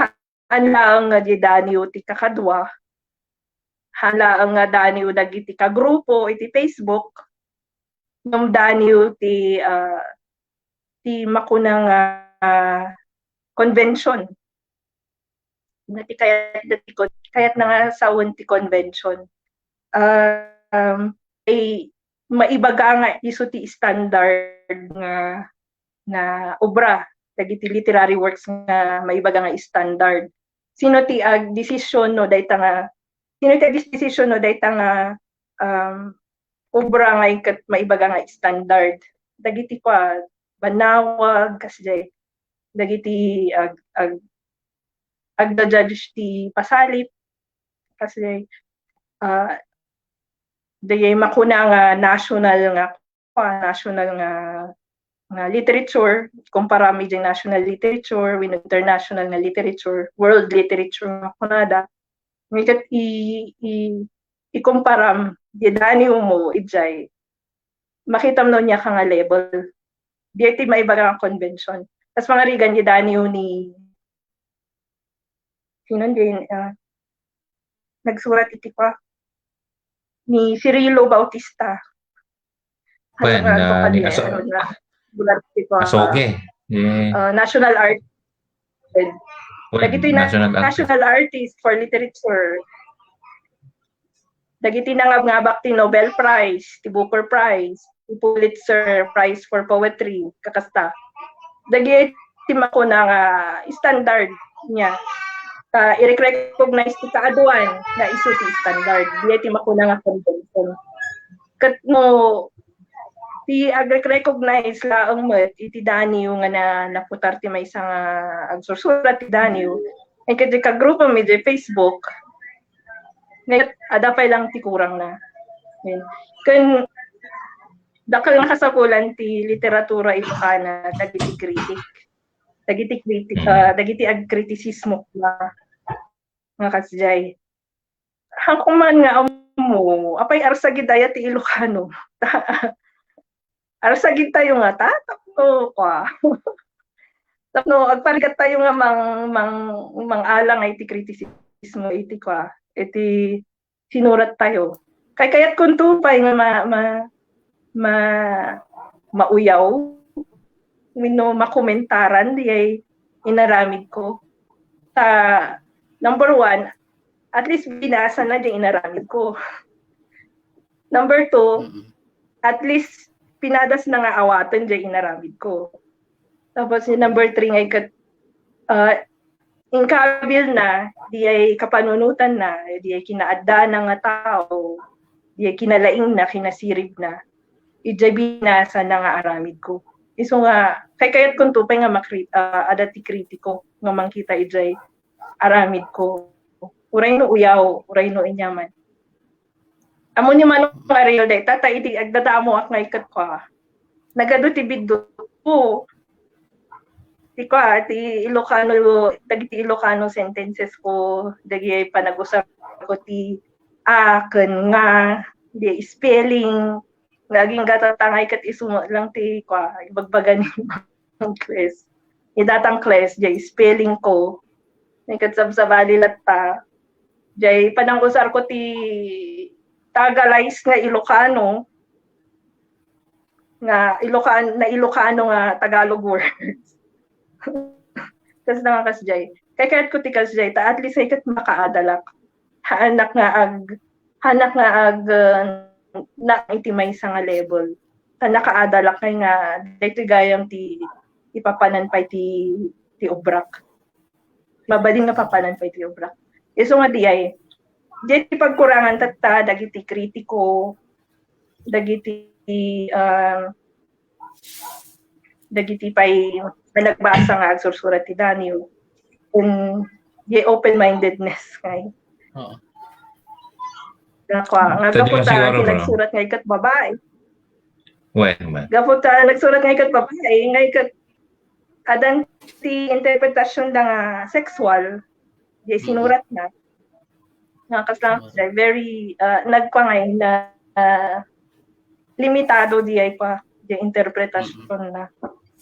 haan laeng nga di danio ti kakadua, haan laeng nga danio dagiti kagrupo iti Facebook, ngem danio ti, ah, ti makuna nga, ah, convention. Nga ti kayat, ti con-, kayatna nga sawen ti convention. Um, ay, maibaga nga isu ti standard nga, nga obra, dagiti literary works nga maibaga nga standard. Sino ti agdesisyon no dayta nga, sino ti agdesisyon no dayta nga, um, obra nga iket maibaga nga standard? Dagiti kua, bannawag, kasdiay. Dagiti ag-, ag-, agda-judge ti pasalip, kasdiay, ah, dayay makuna nga national nga, kua, national nga, nga literature, kumpara mi diay national literature, wenno international nga literature, world literature nga kunada. Ngiket i-, i-, ikumparam, di daniw mo, ijay, makitam no ania ka nga level. Di ti maibaga nga convention. Tas mangarigan, di daniw ni, sino di, ah, nagsurat iti pa? Ni Cirilo Bautista. Wen, Ano nga, ah, ano ni kadi, aso-, ano na, bulan ti pa, asoge. Eh, ah, national art. Wen, dagiti na-, national artist. National artist for literature. Dagiti nangabngabak ti Nobel Prize, ti Booker Prize, ti Pulitzer Prize for Poetry, kakasta. Dagiti makuna nga standard niya. Ta, i-recognize ti kaaduan nga isu ti standard. Di ti makuna nga convention. Ket no, ti ag-recognize laeng met iti daniw nga na-, naputar ti maysa nga agsursurat ti daniw, ket iti kagrupo mi iti Facebook, ket adda pay lang ti kurangna. Ken dakkel nga kasapulan ti literatura Ilocana dagiti kritik. Dagiti kritik, ah, dagiti agkritisismo nga, nga kasjay. Hanko man nga ammo, apay arsagid aya ti Ilocano? Arsagid tayo nga ta, tapno, kwa. Tapno, agparigat tayo nga mang-, mang-, mang-alang iti kritisismo, iti, kwa, iti sinurat tayo. Kaykayatko to pay nga ma-, ma-, ma-, mauyaw, wenno makomentaran, di ay inaramid ko. Ta, number one, at least binasa na di inaramid ko. Number two, Mm-mm. at least pinadas na nga awaten di inaramid ko. Tapos yung number three nga ikat, ah, inkabil na, di ay kapanunutan na, di ay kinaadda na nga tao, di ay kinalaing na, kinasirib na, ijay binasa na nga aramid ko. Isu nga, kaykayat ko to pay nga makri-, ah, adda ti kritiko nga mangkita ijay aramid ko. Uray no uyaw, uray no inyaman. Ammo ni Manong Ariel, dayta, ta iti agdadamoak nga iket ko, ah. Nagadu ti biddut ko. Ti ko, ah, ti Ilocano, dagiti Ilocano sentences ko, dagiti panagusar ko ti a ken nga, di spelling, nga agingga tatangay ket isu lang ti, kwa, ibagbaga ni Ma'am Chris. Ni Datang Chris, di spelling ko. Ni ket sabsabali latta. Jay panangusar ko ti Tagalize nga Ilocano, nga Ilocan-, na Ilocano nga Tagalog words. Kas na nga kasjay. Kay kayat ko ti kasjay, ta at least ay ket makaadalak. Haanak nga ag-, haanak nga ag-, uh, na iti maysa nga level. Ta nakaadalak kay nga, daytoy gayam ti ipapanan pay ti, ti obrak. Mabalin nga papanan pay ti obra. Isu nga di ay, di ti pagkurangan tatta, dagiti kritiko, dagiti, ah, dagiti pay nga nagbasa nga agsursurat ti daniw. Kun di open-mindedness kay. Oo. Nga kwa, nga gapu ta nagsurat nga iket babae. Wen, wen. Gapu ta nagsurat nga iket babae, nga iket adan ti interpretasyon da nga sexual, di sinurat na. Nga kasla, very, ah, nagpangay na, ah, limitado di ay pa, di interpretasyon na.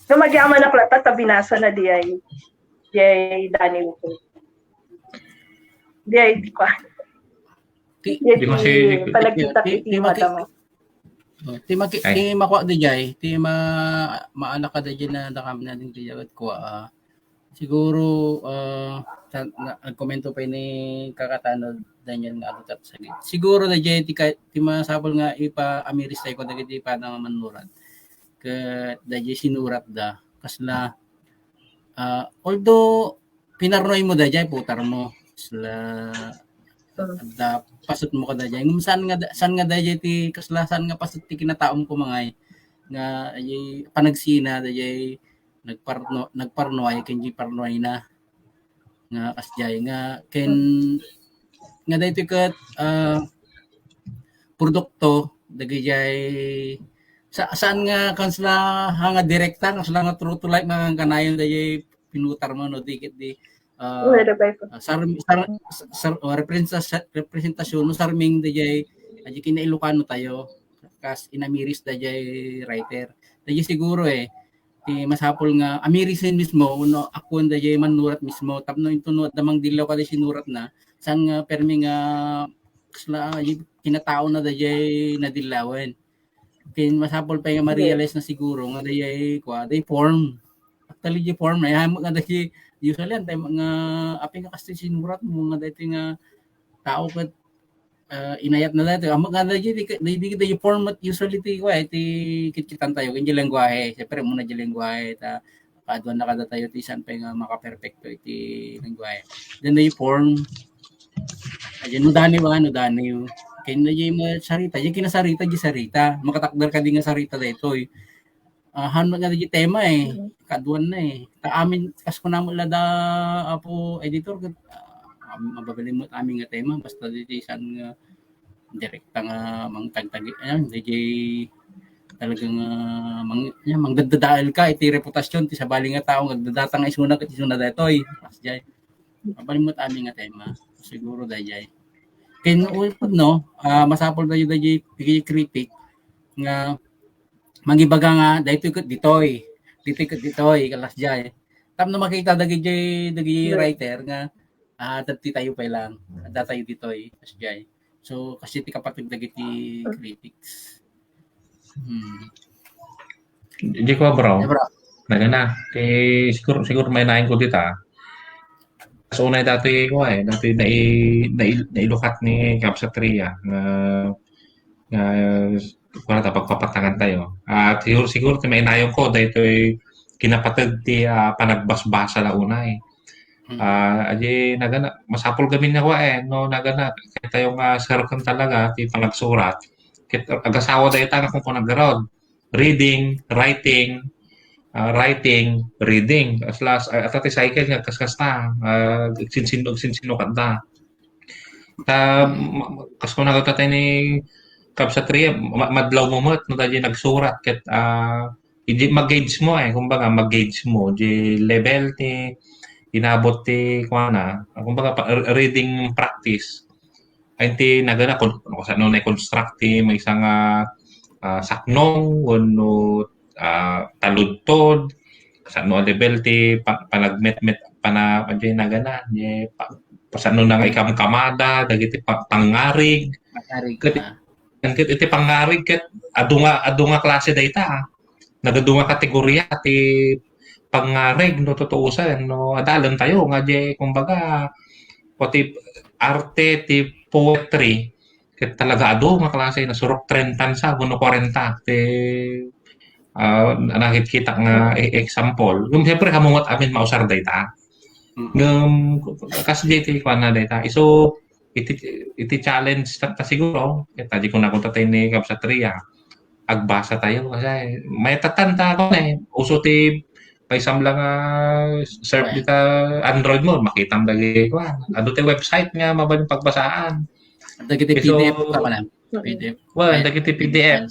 No, magyamanak latta, ta binasa na di ay, di ay daniw ko. Di ay, di pa. Ti, di, panagkita ti, iti ti maki-, mata mo. Oh, ti maki-, ti makua dayjay, ti ma-, maanak ka dayjay na dakam na din ti jagat kua, ah. Siguro, ah, sa, na, nagkomento pa ni Kakatano Daniel nga adu tat sagit. Siguro dayjay ti ka-, ti masapul nga ipaamiris tayo ko dagiti panang mannurat. Ka dayjay sinurat da. Kasla, ah, although pinarnoy mo dayjay, putar mo. Sla, adda pasut mo kadayjay. Ngem saan nga da-, saan nga dayjay ti kasla, saan nga pasut ti kinataom ko mangay nga ay panagsina dayjay nagparno-, nagparnoy ken di parnoy na nga kasjay nga ken nga daytoy ket, ah, produkto dagijay sa-, saan nga kasla nga direkta, kasla nga true to life nga kanayon dayjay pinutar mo no di ket di ah, Wala ba ito? ah, sar-, sar-, sar-, ah, representa-, representasyon no sarming dayjay, ah, di kinailokano tayo. Kas inamiris dayjay writer. Dayjay siguro eh, ti masapul nga amirisin mismo, no, akon dayjay manurat mismo, tapno intono adda mangdillaw kada sinurat na, saan nga permi nga, kasla, ah, kinatao na dayjay nadillawen. Ken masapul pay nga ma-realize na siguro nga dayjay kua, day form. Actually, di form, eh, amo nga dayjay, usually, antay nga, apay nga kastoy sinurat mo nga daytoy nga tao ket, ah, inayat na daytoy. Amo nga dayjay, di, di, di, di form met usually ti kua, eh, ti kitkitan tayo, ken di lengguahe. Siyempre, muna di lengguahe, ta, kaaduan na kada tayo, ti saan pay nga makaperpekto iti lengguahe. Then, day form, Ayan, no daniw, ah, no daniw. Kaya na yung mga sarita, yung kinasarita, yung sarita. Makatakder ka din nga sarita daytoy. Ah, han nga di tema eh. Mm. Kaduan na eh. Ta amin, kas ko naman lada, apo editor, kat, ah, am-, mababalimot amin nga tema. Basta di, di saan nga direkta nga mangtagtagi. Ayan, di, di talagang, ah, mang-, yan, mangdadadael ka, iti reputasyon, ti sabali nga tao, nagdadata nga isuna, kat isuna daytoy. Mas jay. Mabalimot amin nga tema. Siguro dayjay. Ken, no, ah, masapul tayo dayjay, dayjay critic nga mangibaga nga, daytoy ket ditoy, ditoy ket ditoy, kalas jay. Tapno makita dagiti, dagiti Yeah. writer nga, ah, adda ti tayo pay lang, adda tayo ditoy, kalas jay. So, kasi ti kapateg dagiti critics. Hmm. Di ko, bro. Yeah, bro. Nagana. Ti, siguro, siguro may nain ko dita. So, unay dati ko eh, dati nai-, nai-, nailukat ni Kabsat Ria nga, nga, wala ta, pagpapatangan tayo. At siguro, siguro, ti mainayon ko, dahil ito'y kinapateg ti, ah, panagbasbasa la unay. Hmm. Ah, adi, nagana, masapul gamin nga kua eh, no, nagana, kaya tayo nga, ah, circle talaga, ti panagsurat. Ket agasawa dayta nga kung kunaggarod. Reading, writing, ah, writing, reading. As last, ah, ata ti cycle nga kaskasta, ah, agsinsin-, agsinsinno kadda. Ta, ma-, kas ko nagtatay ni Kabsat Ria, ma-, madlaw mo met, no, tayo nagsurat, ket, ah, idi mag-gauge mo, eh, kumbaga, mag-gauge mo, di level ti, inabot ti, kuana, kumbaga, pa-, reading practice. Ay, ti nagana, kun, kun saan no na-construct ti maysa nga, ah, saknong, wenno, ah, taludtod, saan no a level ti pa-, panagmetmet, pana-, adi nagana, di pa-, saan no na nga ikamkamada, dagiti pa-, pangngarig. Pangngarig, ket, ah. Ket iti pangngarig, ket adu nga, adu nga klase dayta, ah. Nagadu nga kategoria ti pangngarig, no, tutuosan, no, adalen tayo nga di, kumbaga, pati arte ti poetry, ket talaga adu nga klase, nasurok trenta sa, wenno kwarenta ti, ah, nakitkitak nga e-, example. Ngem, siyempre, hamungot amin mausar dayta. Mm. Ngem, kas di ti kuana dayta. Isu, iti, iti challenge ta, ta siguro, ket adi ko nakunta tayo ni Kabsat Ria, agbasa tayo, kasi mayatatan ta ako eh. Uso ti, paisam lang nga, surf dita Android mo, makitam dagiti, kuan. Adu ti website nga mabalin pagbasaan. Dagiti Isu, P D F ka pala. P D F. Well, dagiti P D F.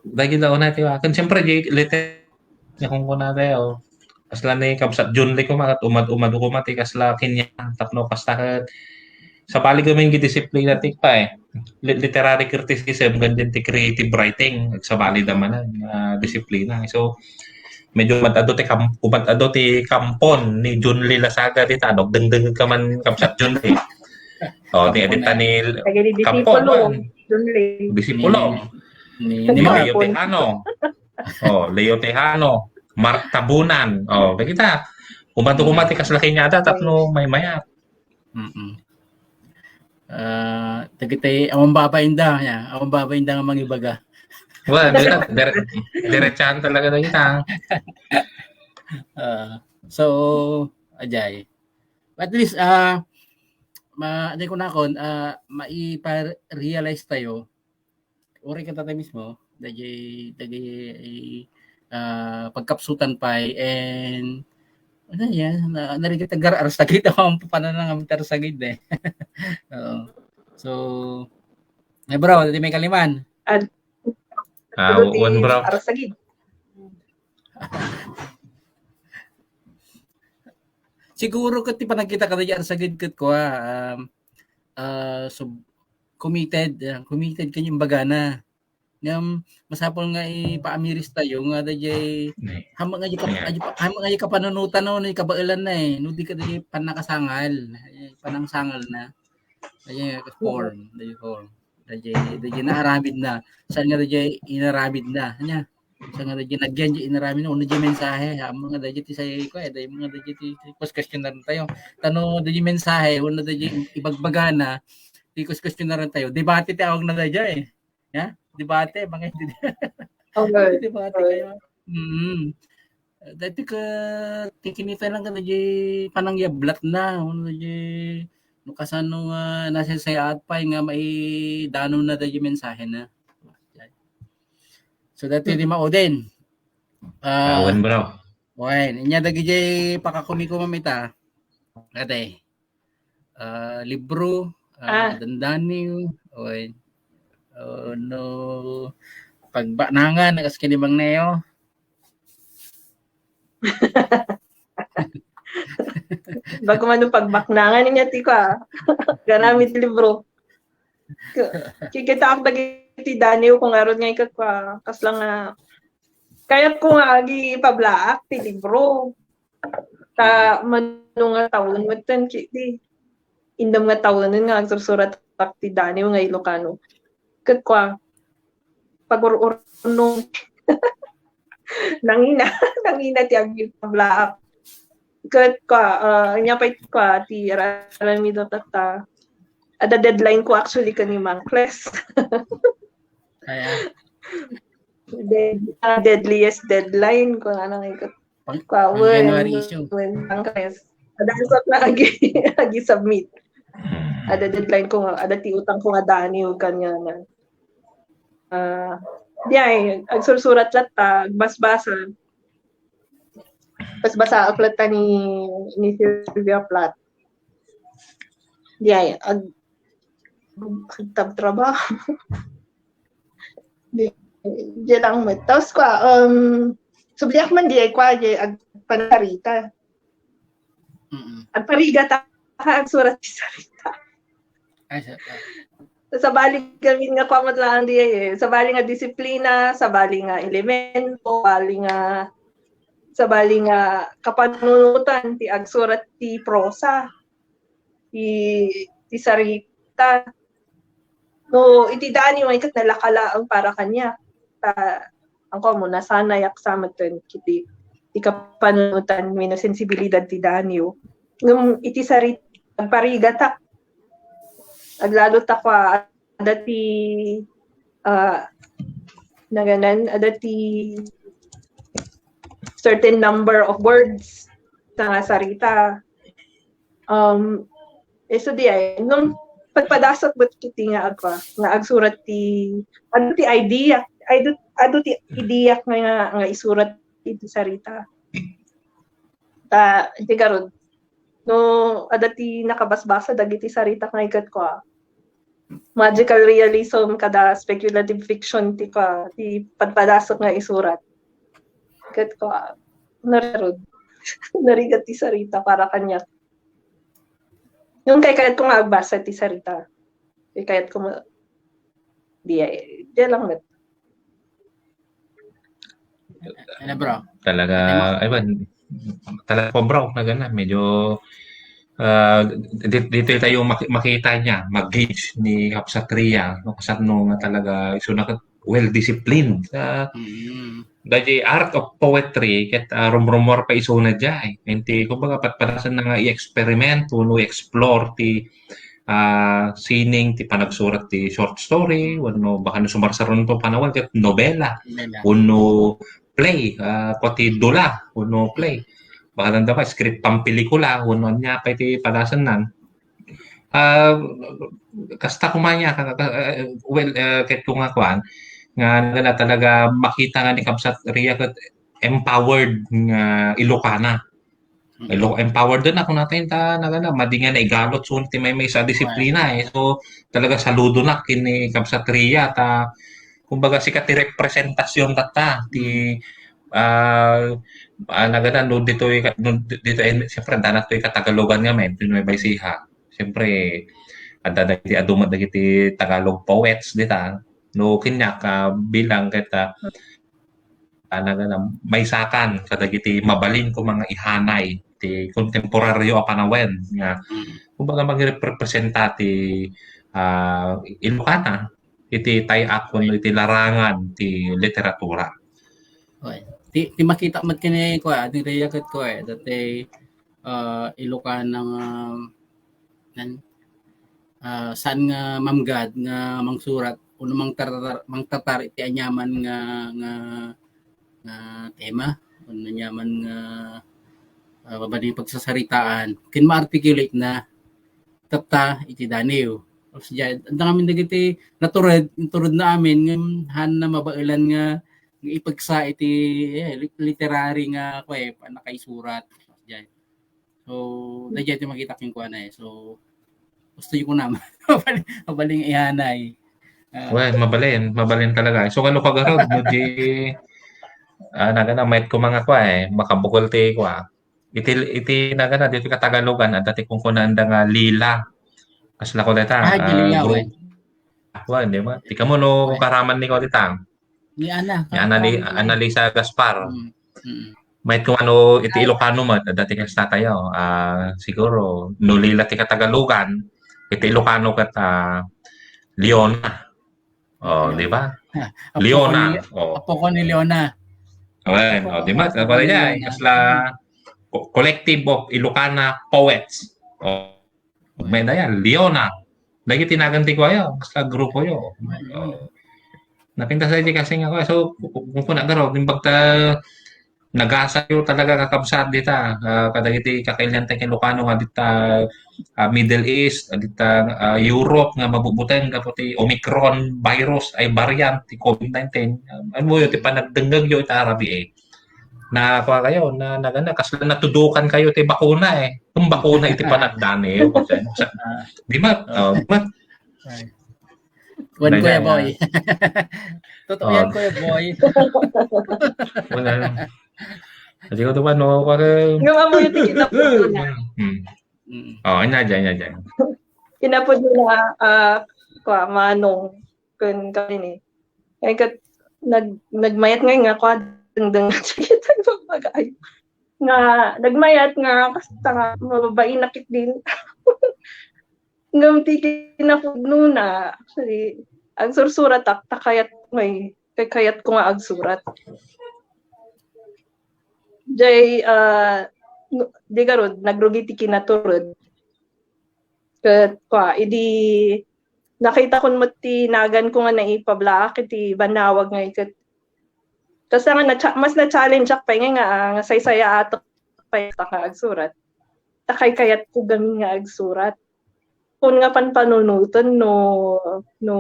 Dagiti una ti, wa. Kan siyempre, di, lite-, nga kung kuna tayo, kasla ni Kabsat Jun Lee kuma, ket umad-umad kuma ti kasla kanya, tapno kasta ket, sabali gamin ti disiplina ti pa eh. Li-, literary criticism, ganyan ti creative writing, sabali da manen, ah, disiplina. So, medyo umad-adu ti kam-, umad-adu ti kampon ni Jun Lee Lasaga dita, no? Dengdeng ka man, Kabsat Jun Lee. Oh, ni edit ta ni Tagay ni Kampon, Disipulo, man. Jun Lee. Disipulo. Ni, ni, ni Leo Mark. Tejano. Oh, Leo Tejano. Mark Tabunan. Oh, kita. Umad-umad ti kasla kanya da, tapno maymayat. Mm-mm. Ah, dagiti awan babainda, ya. Awan babainda nga mangibaga. Well, dire-, dire-, diretsahan talaga na kita. Ah, so, ajay. At least, ah, ma-, di ko nakon, ah, maipa-realize tayo, uri ka tatay mismo, dagi, dagi, ah, pagkapsutan pay, and, ano yan, na, narikit agar-, arsagid ako ang pananang ang arsagid eh. Oo. So, eh, bro, dati may kaliman. Ad-, Ah, Dati one, bro. Arsagid. Siguro ket ti panagkita kadagidiay agsagid ket kua, um, ah, sub-, committed, ah, committed ken imbagana. Ngem masapul nga ipaamiris tayo nga daydiay, ne, hamak nga di kap-, ne, adi pa-, hamak nga di kapanunotan no, no, ikabaelan na eh. No, di kadagidiay pannakasangal, eh, panangsangal na. Daydiay nga form, daydiay form. Daydiay, daydiay naaramid na. Saan nga daydiay inaramid na? Ania? Saan nga daydiay nagyan di inaramid na? Uno di mensahe, ha? Mga daydiay ti say ko eh. Daydiay mga daydiay ti, ti, questionnaire tayo. Tano daydiay mensahe, uno daydiay ibagbaga na, ti questionnaire tayo. Debate ti awag na daydiay. Ya? Debate, mga hindi. Okay. Debate kayo. Mm. Dati ka, ti kinita lang ka, daydiay panangyablat na. Uno daydiay, no kasano nga nasayaat pay nga maidanon na daydiay mensahe na. So, dati di mauden. Ah, awan, bro. Wen, inya dagiti pakakumikumamin ita. Ate. Ah, libro, ah, ah, dandani, wen, ah, no, pagbaknangan, kas kinibang neo. Bago man no pagbaknangan, inya ti ko, ah. Garamid libro. Ki-, kikitaak dagiti daniw ko ngarud nga ikat ko, ah, kas lang nga, kayat ko nga agi pablaak ti libro. Ta, mano nga tawen met ten, ki-, di, indem nga tawenen nga agsursurat ti daniw nga Ilocano. Ket kua, pagur-urno. Nangina, nangina ti agipablaak. Ket kua, ah, ania pay kua, ti aramidon tatta. Adda deadline ko actually ken ni Mang Kles. Kaya? Dead-, ah, deadliest deadline ko, ano nga ikot. Pang-, kua, pang January issue. Wen, Mang Kles. Adda sa na agi, agi submit. Mm. Adda deadline ko nga, adda ti utang ko nga daniw kaniana. Ah, diay, agsursurat latta, agbasbasa. Basbasaak latta ni, ni Sylvia Plath. Diay, ag-, agtabtrabaho. Di, di lang met. Tapos kua, um, subliak man diay kua, diay agpansarita. Mm-mm. Agparigat a, agsurat ti sarita. Ay, sa-, sabali gamin nga kua met laeng diay eh. Sabali nga disiplina, sabali nga elemento, sabali nga, sabali nga kapanunotan ti agsurat ti prosa, ti, ti sarita. No, iti daniw nga ikat nalaka laeng para kaniak. Ta, angko mo, nasanayak sa met ken iti, ti kapanunotan wenno sensibilidad ti daniw. Ngem iti sarita, agparigatak. Aglalo ta kua, adda ti, ah, naganan, adda ti certain number of words ta nga sarita. Um, eh, so diay, nung pagpadasek met kiti nga agpa, nga agsurat ti, adu ti idea, adu, adu ti idea nga, nga, nga isurat iti sarita. Ta, iti garud, no, adda ti nakabasbasa dagiti sarita nga ikat kua, magical realism kada speculative fiction ti kua, ti padpadasek nga isurat. Ket kua, narud. Narigat ti sarita para kaniak. Yung kay kayat ko nga agbasa ti sarita. Kay kayat ko ma-, di ay, di lang met. Ano, bro? Talaga, ano mo? Ay, man, talaga po, bro, na gana, medyo, ah, di-, dito tayo maki-, makita niya, mag-gauge ni Kapsatria, no? Kasano nga talaga, so, naka-, well-disciplined. Ah, mm. The art of poetry, ket, ah, rumrumor pa isuna diay. Enti, kumbaga, patpadasan na nga i-experiment, wenno i-explore ti, ah, sining ti panagsurat ti short story, wenno baka no sumarsaronto panawen, ket nobela, nobela, wenno play, ah, pati dula, wenno play. Baka nanda pa, script pampelikula, wenno ania pay ti padasannan. Ah, kasta koma nia, ka-, ka-, ah, well, ah, ket ko nga kuan, nga, nga talaga makita nga ni Kapsatria ket empowered nga Ilocana. Mm. Ilo-, empowered na, kung natin ta, nagana, madi nga naigalot, so, ti maymaysa a disiplina, eh. So, talaga saludo na, kini Kapsatria, ta, kumbaga, sika ti representasyon tatta, ti, mm, Ah, ah, nagana no ditoy ka-, no di-, ditoy, siyempre, adda ditoy katagalugan ngamin, ditoy Nueva Ecija. Siyempre, adda dagiti adu met dagiti Tagalog poets dita. No, kaniak, ah, bilang ket, ah, ah, nagana, maysakan kadagiti mabalin ko nga ihanay ti kontemporaryo a panawen nga, Mm. kumbaga, magrepresenta ti, ah, Ilocana iti tay-ak wenno iti larangan ti literatura. Okay. Ti, ti makita met ken ni kua, ti Rhea ket kua, dati, ah, Ilocana nga, nan, ah, saan nga mamgad nga mangsurat, wenno mangtartar-, mangtartar iti aniaman nga, nga, nga tema, wenno aniaman nga, ah, mabalin pagsasaritaan, ken ma-articulate na tatta iti daniw. Tapos diay, adda ngamin dagiti natured, natured na amin, ngem haan na mabaelan nga, nga ipeksa iti, eh, lit-, literary nga, kua, eh, pannakaisurat. Diay. So, daydiay ti makita kenkuana, eh. So, gusto ko naman. Mabalin, mabalin ihanay. Ah. Well, mabalin, mabalin talaga. So, ano ka garod, no, di, ah, nagana, mayat ko mga kua, eh, makabukol ti kua. Iti, iti nagana, dito Katagalugan, adda ti kunkunanda nga lila. Kasla ko deta, Ah, ah, Galileo, group. eh. Kua, di ba? Ti kamo no, Okay. karaman ni ko dita. Ni Ana, Ni Ana Li-, Ana Lisa Gaspar. Mm, mm. Mayat ko ano, iti Ilocano met, adda ti kasta tayo. Ah, siguro, no lila ti Katagalugan, iti Ilocano ket, ah, Leona. Oh, Leona. di ba? Ah, apo Leona. ko ni, Oh. apo ko ni Leona. Awen, Apo oh, ko di ba? ni Apo ko ni Leona. Kasla co-, Collective of Ilocana Poets. Oh. May daya, Leona. Dagiti nagan ti kuayo, basta grupo yo. Mm. Oh. Napintas daydi kasi nga kuayo. So, ku-, ku-, kung kuna garo, imbag ta nagasa yo talaga kakabsat dita, ah, kadagiti kakailian ti Ilocano nga dita, ah, Middle East, dita, ah, Europe nga mabubuteng gapu ti Omicron virus ay variant ti COVID nineteen. Ano yo, ti panagdengngeg yo ita arabi eh. Na, kua kayo, na, nagana, kasla natudukan kayo ti bakuna eh. Kung bakuna iti panagdani, eh. Di ba? Oh, di ba? Ay. Wen, Kuya Boy. Totoo yan, Kuya Boy. Wala. Kasi ko to ba, no? Parang Yung amo yung tikinapon na. Hmm. Mm. Oh, anya dyan, anya dyan. Kinapon na, ah, kua, manong, kun kami ni. Kaya kat, nag-, nagmayat ngay nga, kua, dengdeng, kita yung bagay. Nga, nagmayat nga, kasi nga, mababain na kit din. Ngem ti kinapudno na, actually, agsursurat ak, ta kayat, may, kay kayat ko nga agsurat. Jay, ah, no, di garud, nagrugi ti kinaturod. Ket, kua, idi nakita kon met ti nagan ko nga naipablaak iti bannawag nga iket. Kasta nga na-cha-, mas na-challenge ak pay nga, nga, ah, nga saysayaatek pay ta nga agsurat. Ta kaykayat ko gamin nga agsurat. Kun nga panpanunoten no, no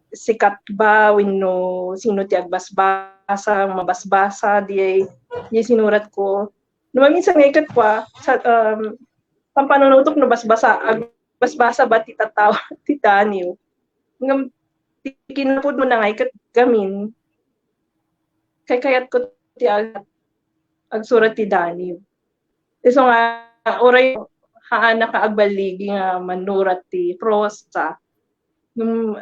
sikat ba wenno sino ti agbasbasa, mabasbasa, di, di sinurat ko. No, maminsan nga iket kua, sa, um, pampanunotok no basbasa, agbasbasa ba ti tattao, ti daniw. Ngem, ti kinapudno na nga iket gamin, kaykayat ko ti ag-, agsurat ti daniw. Isu nga, uray haan ka agballigi nga manurat ti prosa. Ngem,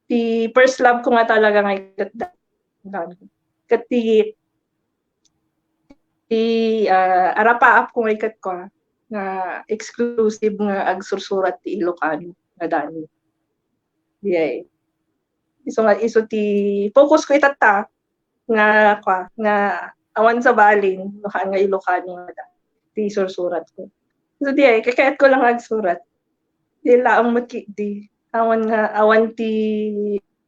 ti first love ko nga talaga nga iket da-, ket ti, ti, ah, arapaap ko nga iket ko, ah, nga exclusive nga agsursurat ti Ilocano nga dani. Diay. Isu nga, isu ti focus ko itatta nga, kua, nga awan sa balin, no, haan nga Ilocano nga da-, ti sursurat ko. So, diay, kakayat ko lang agsurat. Di laeng met ki-, di, awan nga, awan ti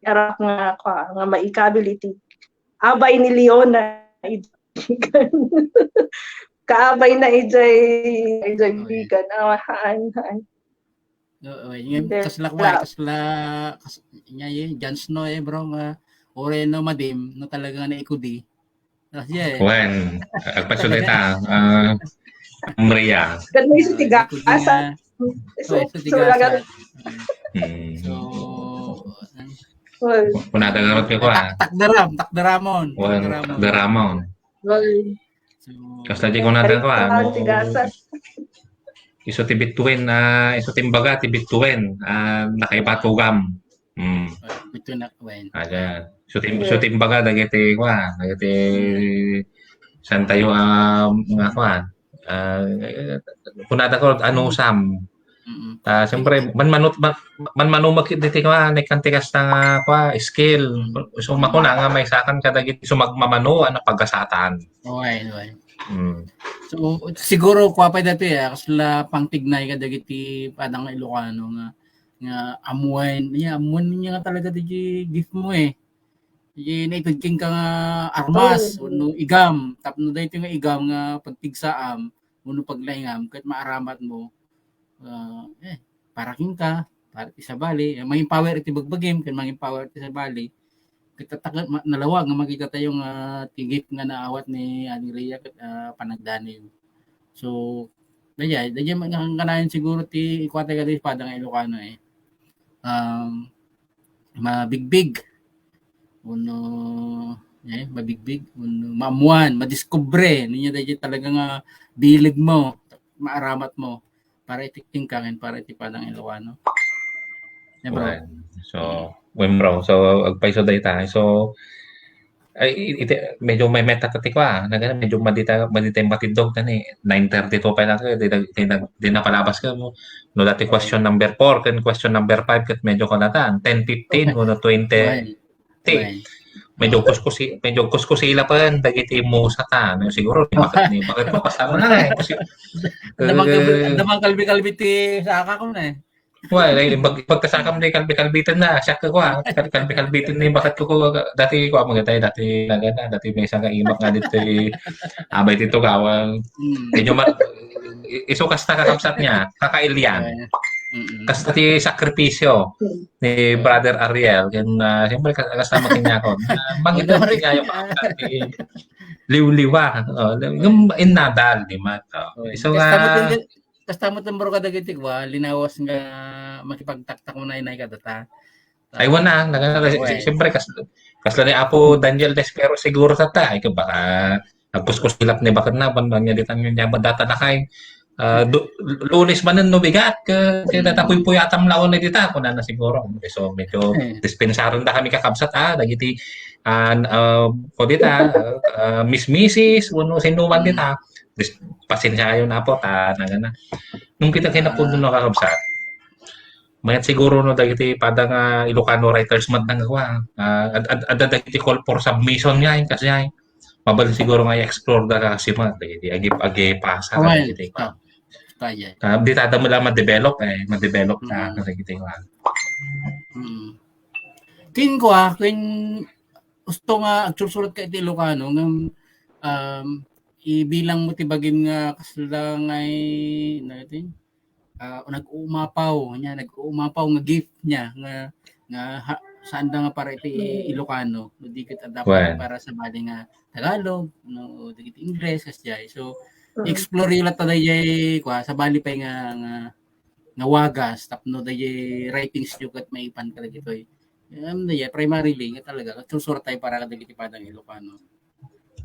arak nga, kua, nga maikabil iti abay ni Leona, iti kaabay na ijay, ijay Okay. bigan. Awan, haan, haan. Oo, ngem Hindi. kasla kua, Wala. kasla, kas-, nya, eh, Jon Snow, eh, bro, nga, uray no madim, no talaga nga naikudi. Ah, yeah. Wen, agpasulita, ah, Maria. Gan mo isu ti Ah, naikudi gasa. nga. Isu, Oh, isu ti isu gasa. laga. Mm. So, Kunada nga met kua. Tak-, takderam, takderamon. Well, takderamon. Well, so, kasta di kunada kua, no? Tigasan. Isu ti bituen, ah, isu ti imbaga ti bituen, ah, nakaiba ti ugam. Mm. Bituen na, wen. Ayan. So, tim-, so, timbaga, dagiti, kua, dagiti, saan tayo, ah, nga, kua, ah, kunada ko, anusam. Mm-mm. Ah, siyempre, man-, manut-, man-, manmanumek diti, kua, nagkantikas na nga, kua, skill. Mm. So, makuna nga may sakan kadagiti sumagmamano, ano, pagasatan. Okay, okay. Mm. So, siguro, kua pa dati, ah, kasla pangtignay kadagiti padang Ilocano nga nga ammoen, ya, ammoen niya nga talaga ti gift mo, eh. Ti naited kenka nga armas, oh, wenno igam, tapno daytoy nga igam nga pagpigsaam, wenno paglaingam, ket maaramat mo, ah, eh, para kenka, para ti sabali, eh, mangin-power iti bagbagim, ken mangin-power iti sabali, ket tatta-, ma-, nalawag nga makita tayo nga ti gift nga naawat ni Aling Rhea ket, ah, panagdanay. So, daydiay, daydiay nga kanayon siguro ti ikuan tayo kadagiti padang Ilocano, eh. Um, mabigbig. Wenno, eh, mabigbig. Wenno maammuan, madiskubre. Niya daydiay talaga nga bileg mo, maaramat mo. Para iti kenka ken para iti padang Ilocano. Yeah, bro. Wen. So, wen, bro. So, agpayso dayta. So, ay, i-, iti, medyo may meta ta ti kua, nagana, medyo madita, madita yung matiddog ta ni nine thirty-two pa lang, di, di, di, di napalabas ka mo. No, dati question number four, ken question number five, ket medyo kunata, ten fifteen, wenno twenty. Wen. Ti, wen, medyo kuskusi-, medyo kuskusila pa yan, dagiti musa ta, no? Siguro, ni bakit, ni bakit mo, basta mo na, eh. Kasi, damang kalbi-, eh, damang kalbi-kalbi ti saka ko na, eh. Well, eh, pag-, pagkasakam di kalbi-kalbitan na, siya ka ko, ah. Kal-, kalbi-kalbitan ni, bakit ko, ko, dati ko, ah, maganda, dati, naga na, dati may isang kaimak nga dito, eh, abay dito, gawang, mm, medyo ma-, i-, iso kasta kakabsat niya, kakailian. Ay, mm-mm. Kasta ti sakripisyo ni Brother Ariel, ken, ah, siyempre, kas-, kasta makinyakon. Ah, mangita ti kayo, ah, ti liwliwa. Oh, yung innadal, di man, oh. Oy. So, kasta mo nga, kasta mo, bro, kadagiti kua, linawas nga makipagtaktak mo na inay kadata. Ay, wala, nagana, si-, siyempre, kas-, kasla ni Apo Daniel Despero siguro sa ta, ay, baka, nagkuskus ilap ni bakit na, ban, ban, niya, ditan, niya, data na kay, ah, du-, Lunes man no bigat, ke, ke, data puypuyatam laon na dita, kuna na siguro. So, medyo dispensaron da kami kakabsat, ah, dagiti, ah, ah, ko dita, ah, ah, Miss Missus, uno, sino man dita. Dis-, pasensya kayo na po, ta, nagana. Nung kita kinapuno na kakabsat, mayat siguro no dagiti pada nga Ilocano writers met nga kua. Ah, ad-, ad-, adda dagiti call for submission nga, eh, kasi ay, mabalin siguro nga i-explore da kasi man, dagiti agi-, agipasa, dagiti kua. Ah, di tada mo lang ma-develop, eh, ma-develop na, dagiti kua. Mm. Ken kua, ken gusto nga agsursurat ka iti Ilocano, nga, um, ibilang mo ti bagim nga kasla nga, ano iti? Ah, nag-uumapaw, nya, nag-uumapaw nga gift niya nga, nga ha-, saan da nga para iti Ilocano, no, di ket adda para sabali nga Tagalog, no, dagiti Ingles, kasdiay. So, explore latta daydiay, kua, sabali pay nga, nga, nga wagas, tapno daydiay writings niyo ket maipan kadagitoy. Em, daydiay, primarily, nga talaga, agsursurat tayo para kadagiti padang Ilocano.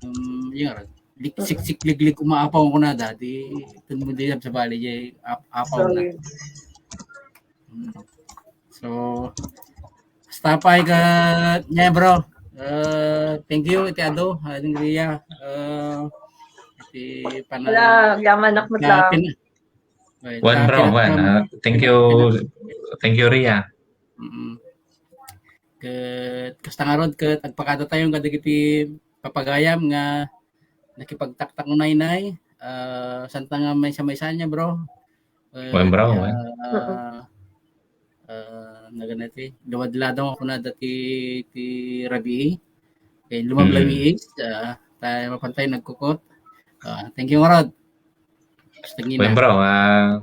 Um, yun, lik-, siksik, liglig, umaapaw ko na dati. Itong mo din sa bali, jay, ap-, apaw na. Mm. So, basta pa, ika, niya, bro. Uh, thank you, iti ado, Aling Ria. Uh, iti pana-, wala, yaman ak matla. Pin-, wait, pin-, bro, wan. Uh, thank you, thank you, Ria. Mm. Ket kasta ngarud ket agpakada tayo kadagiti papagayam nga nakipagtaktak unay-nay, ah, santa nga maysa-maysa niya, bro. Eh, wen, bro, wen. Ah, ah, nagana ti, lawad-ladaw ako na dati ti rabii. Eh, lumablabiis, ah, tayo mapantay nagkukot. Ah, thank you, ngarud. Basta ngina. Wen, bro, ah,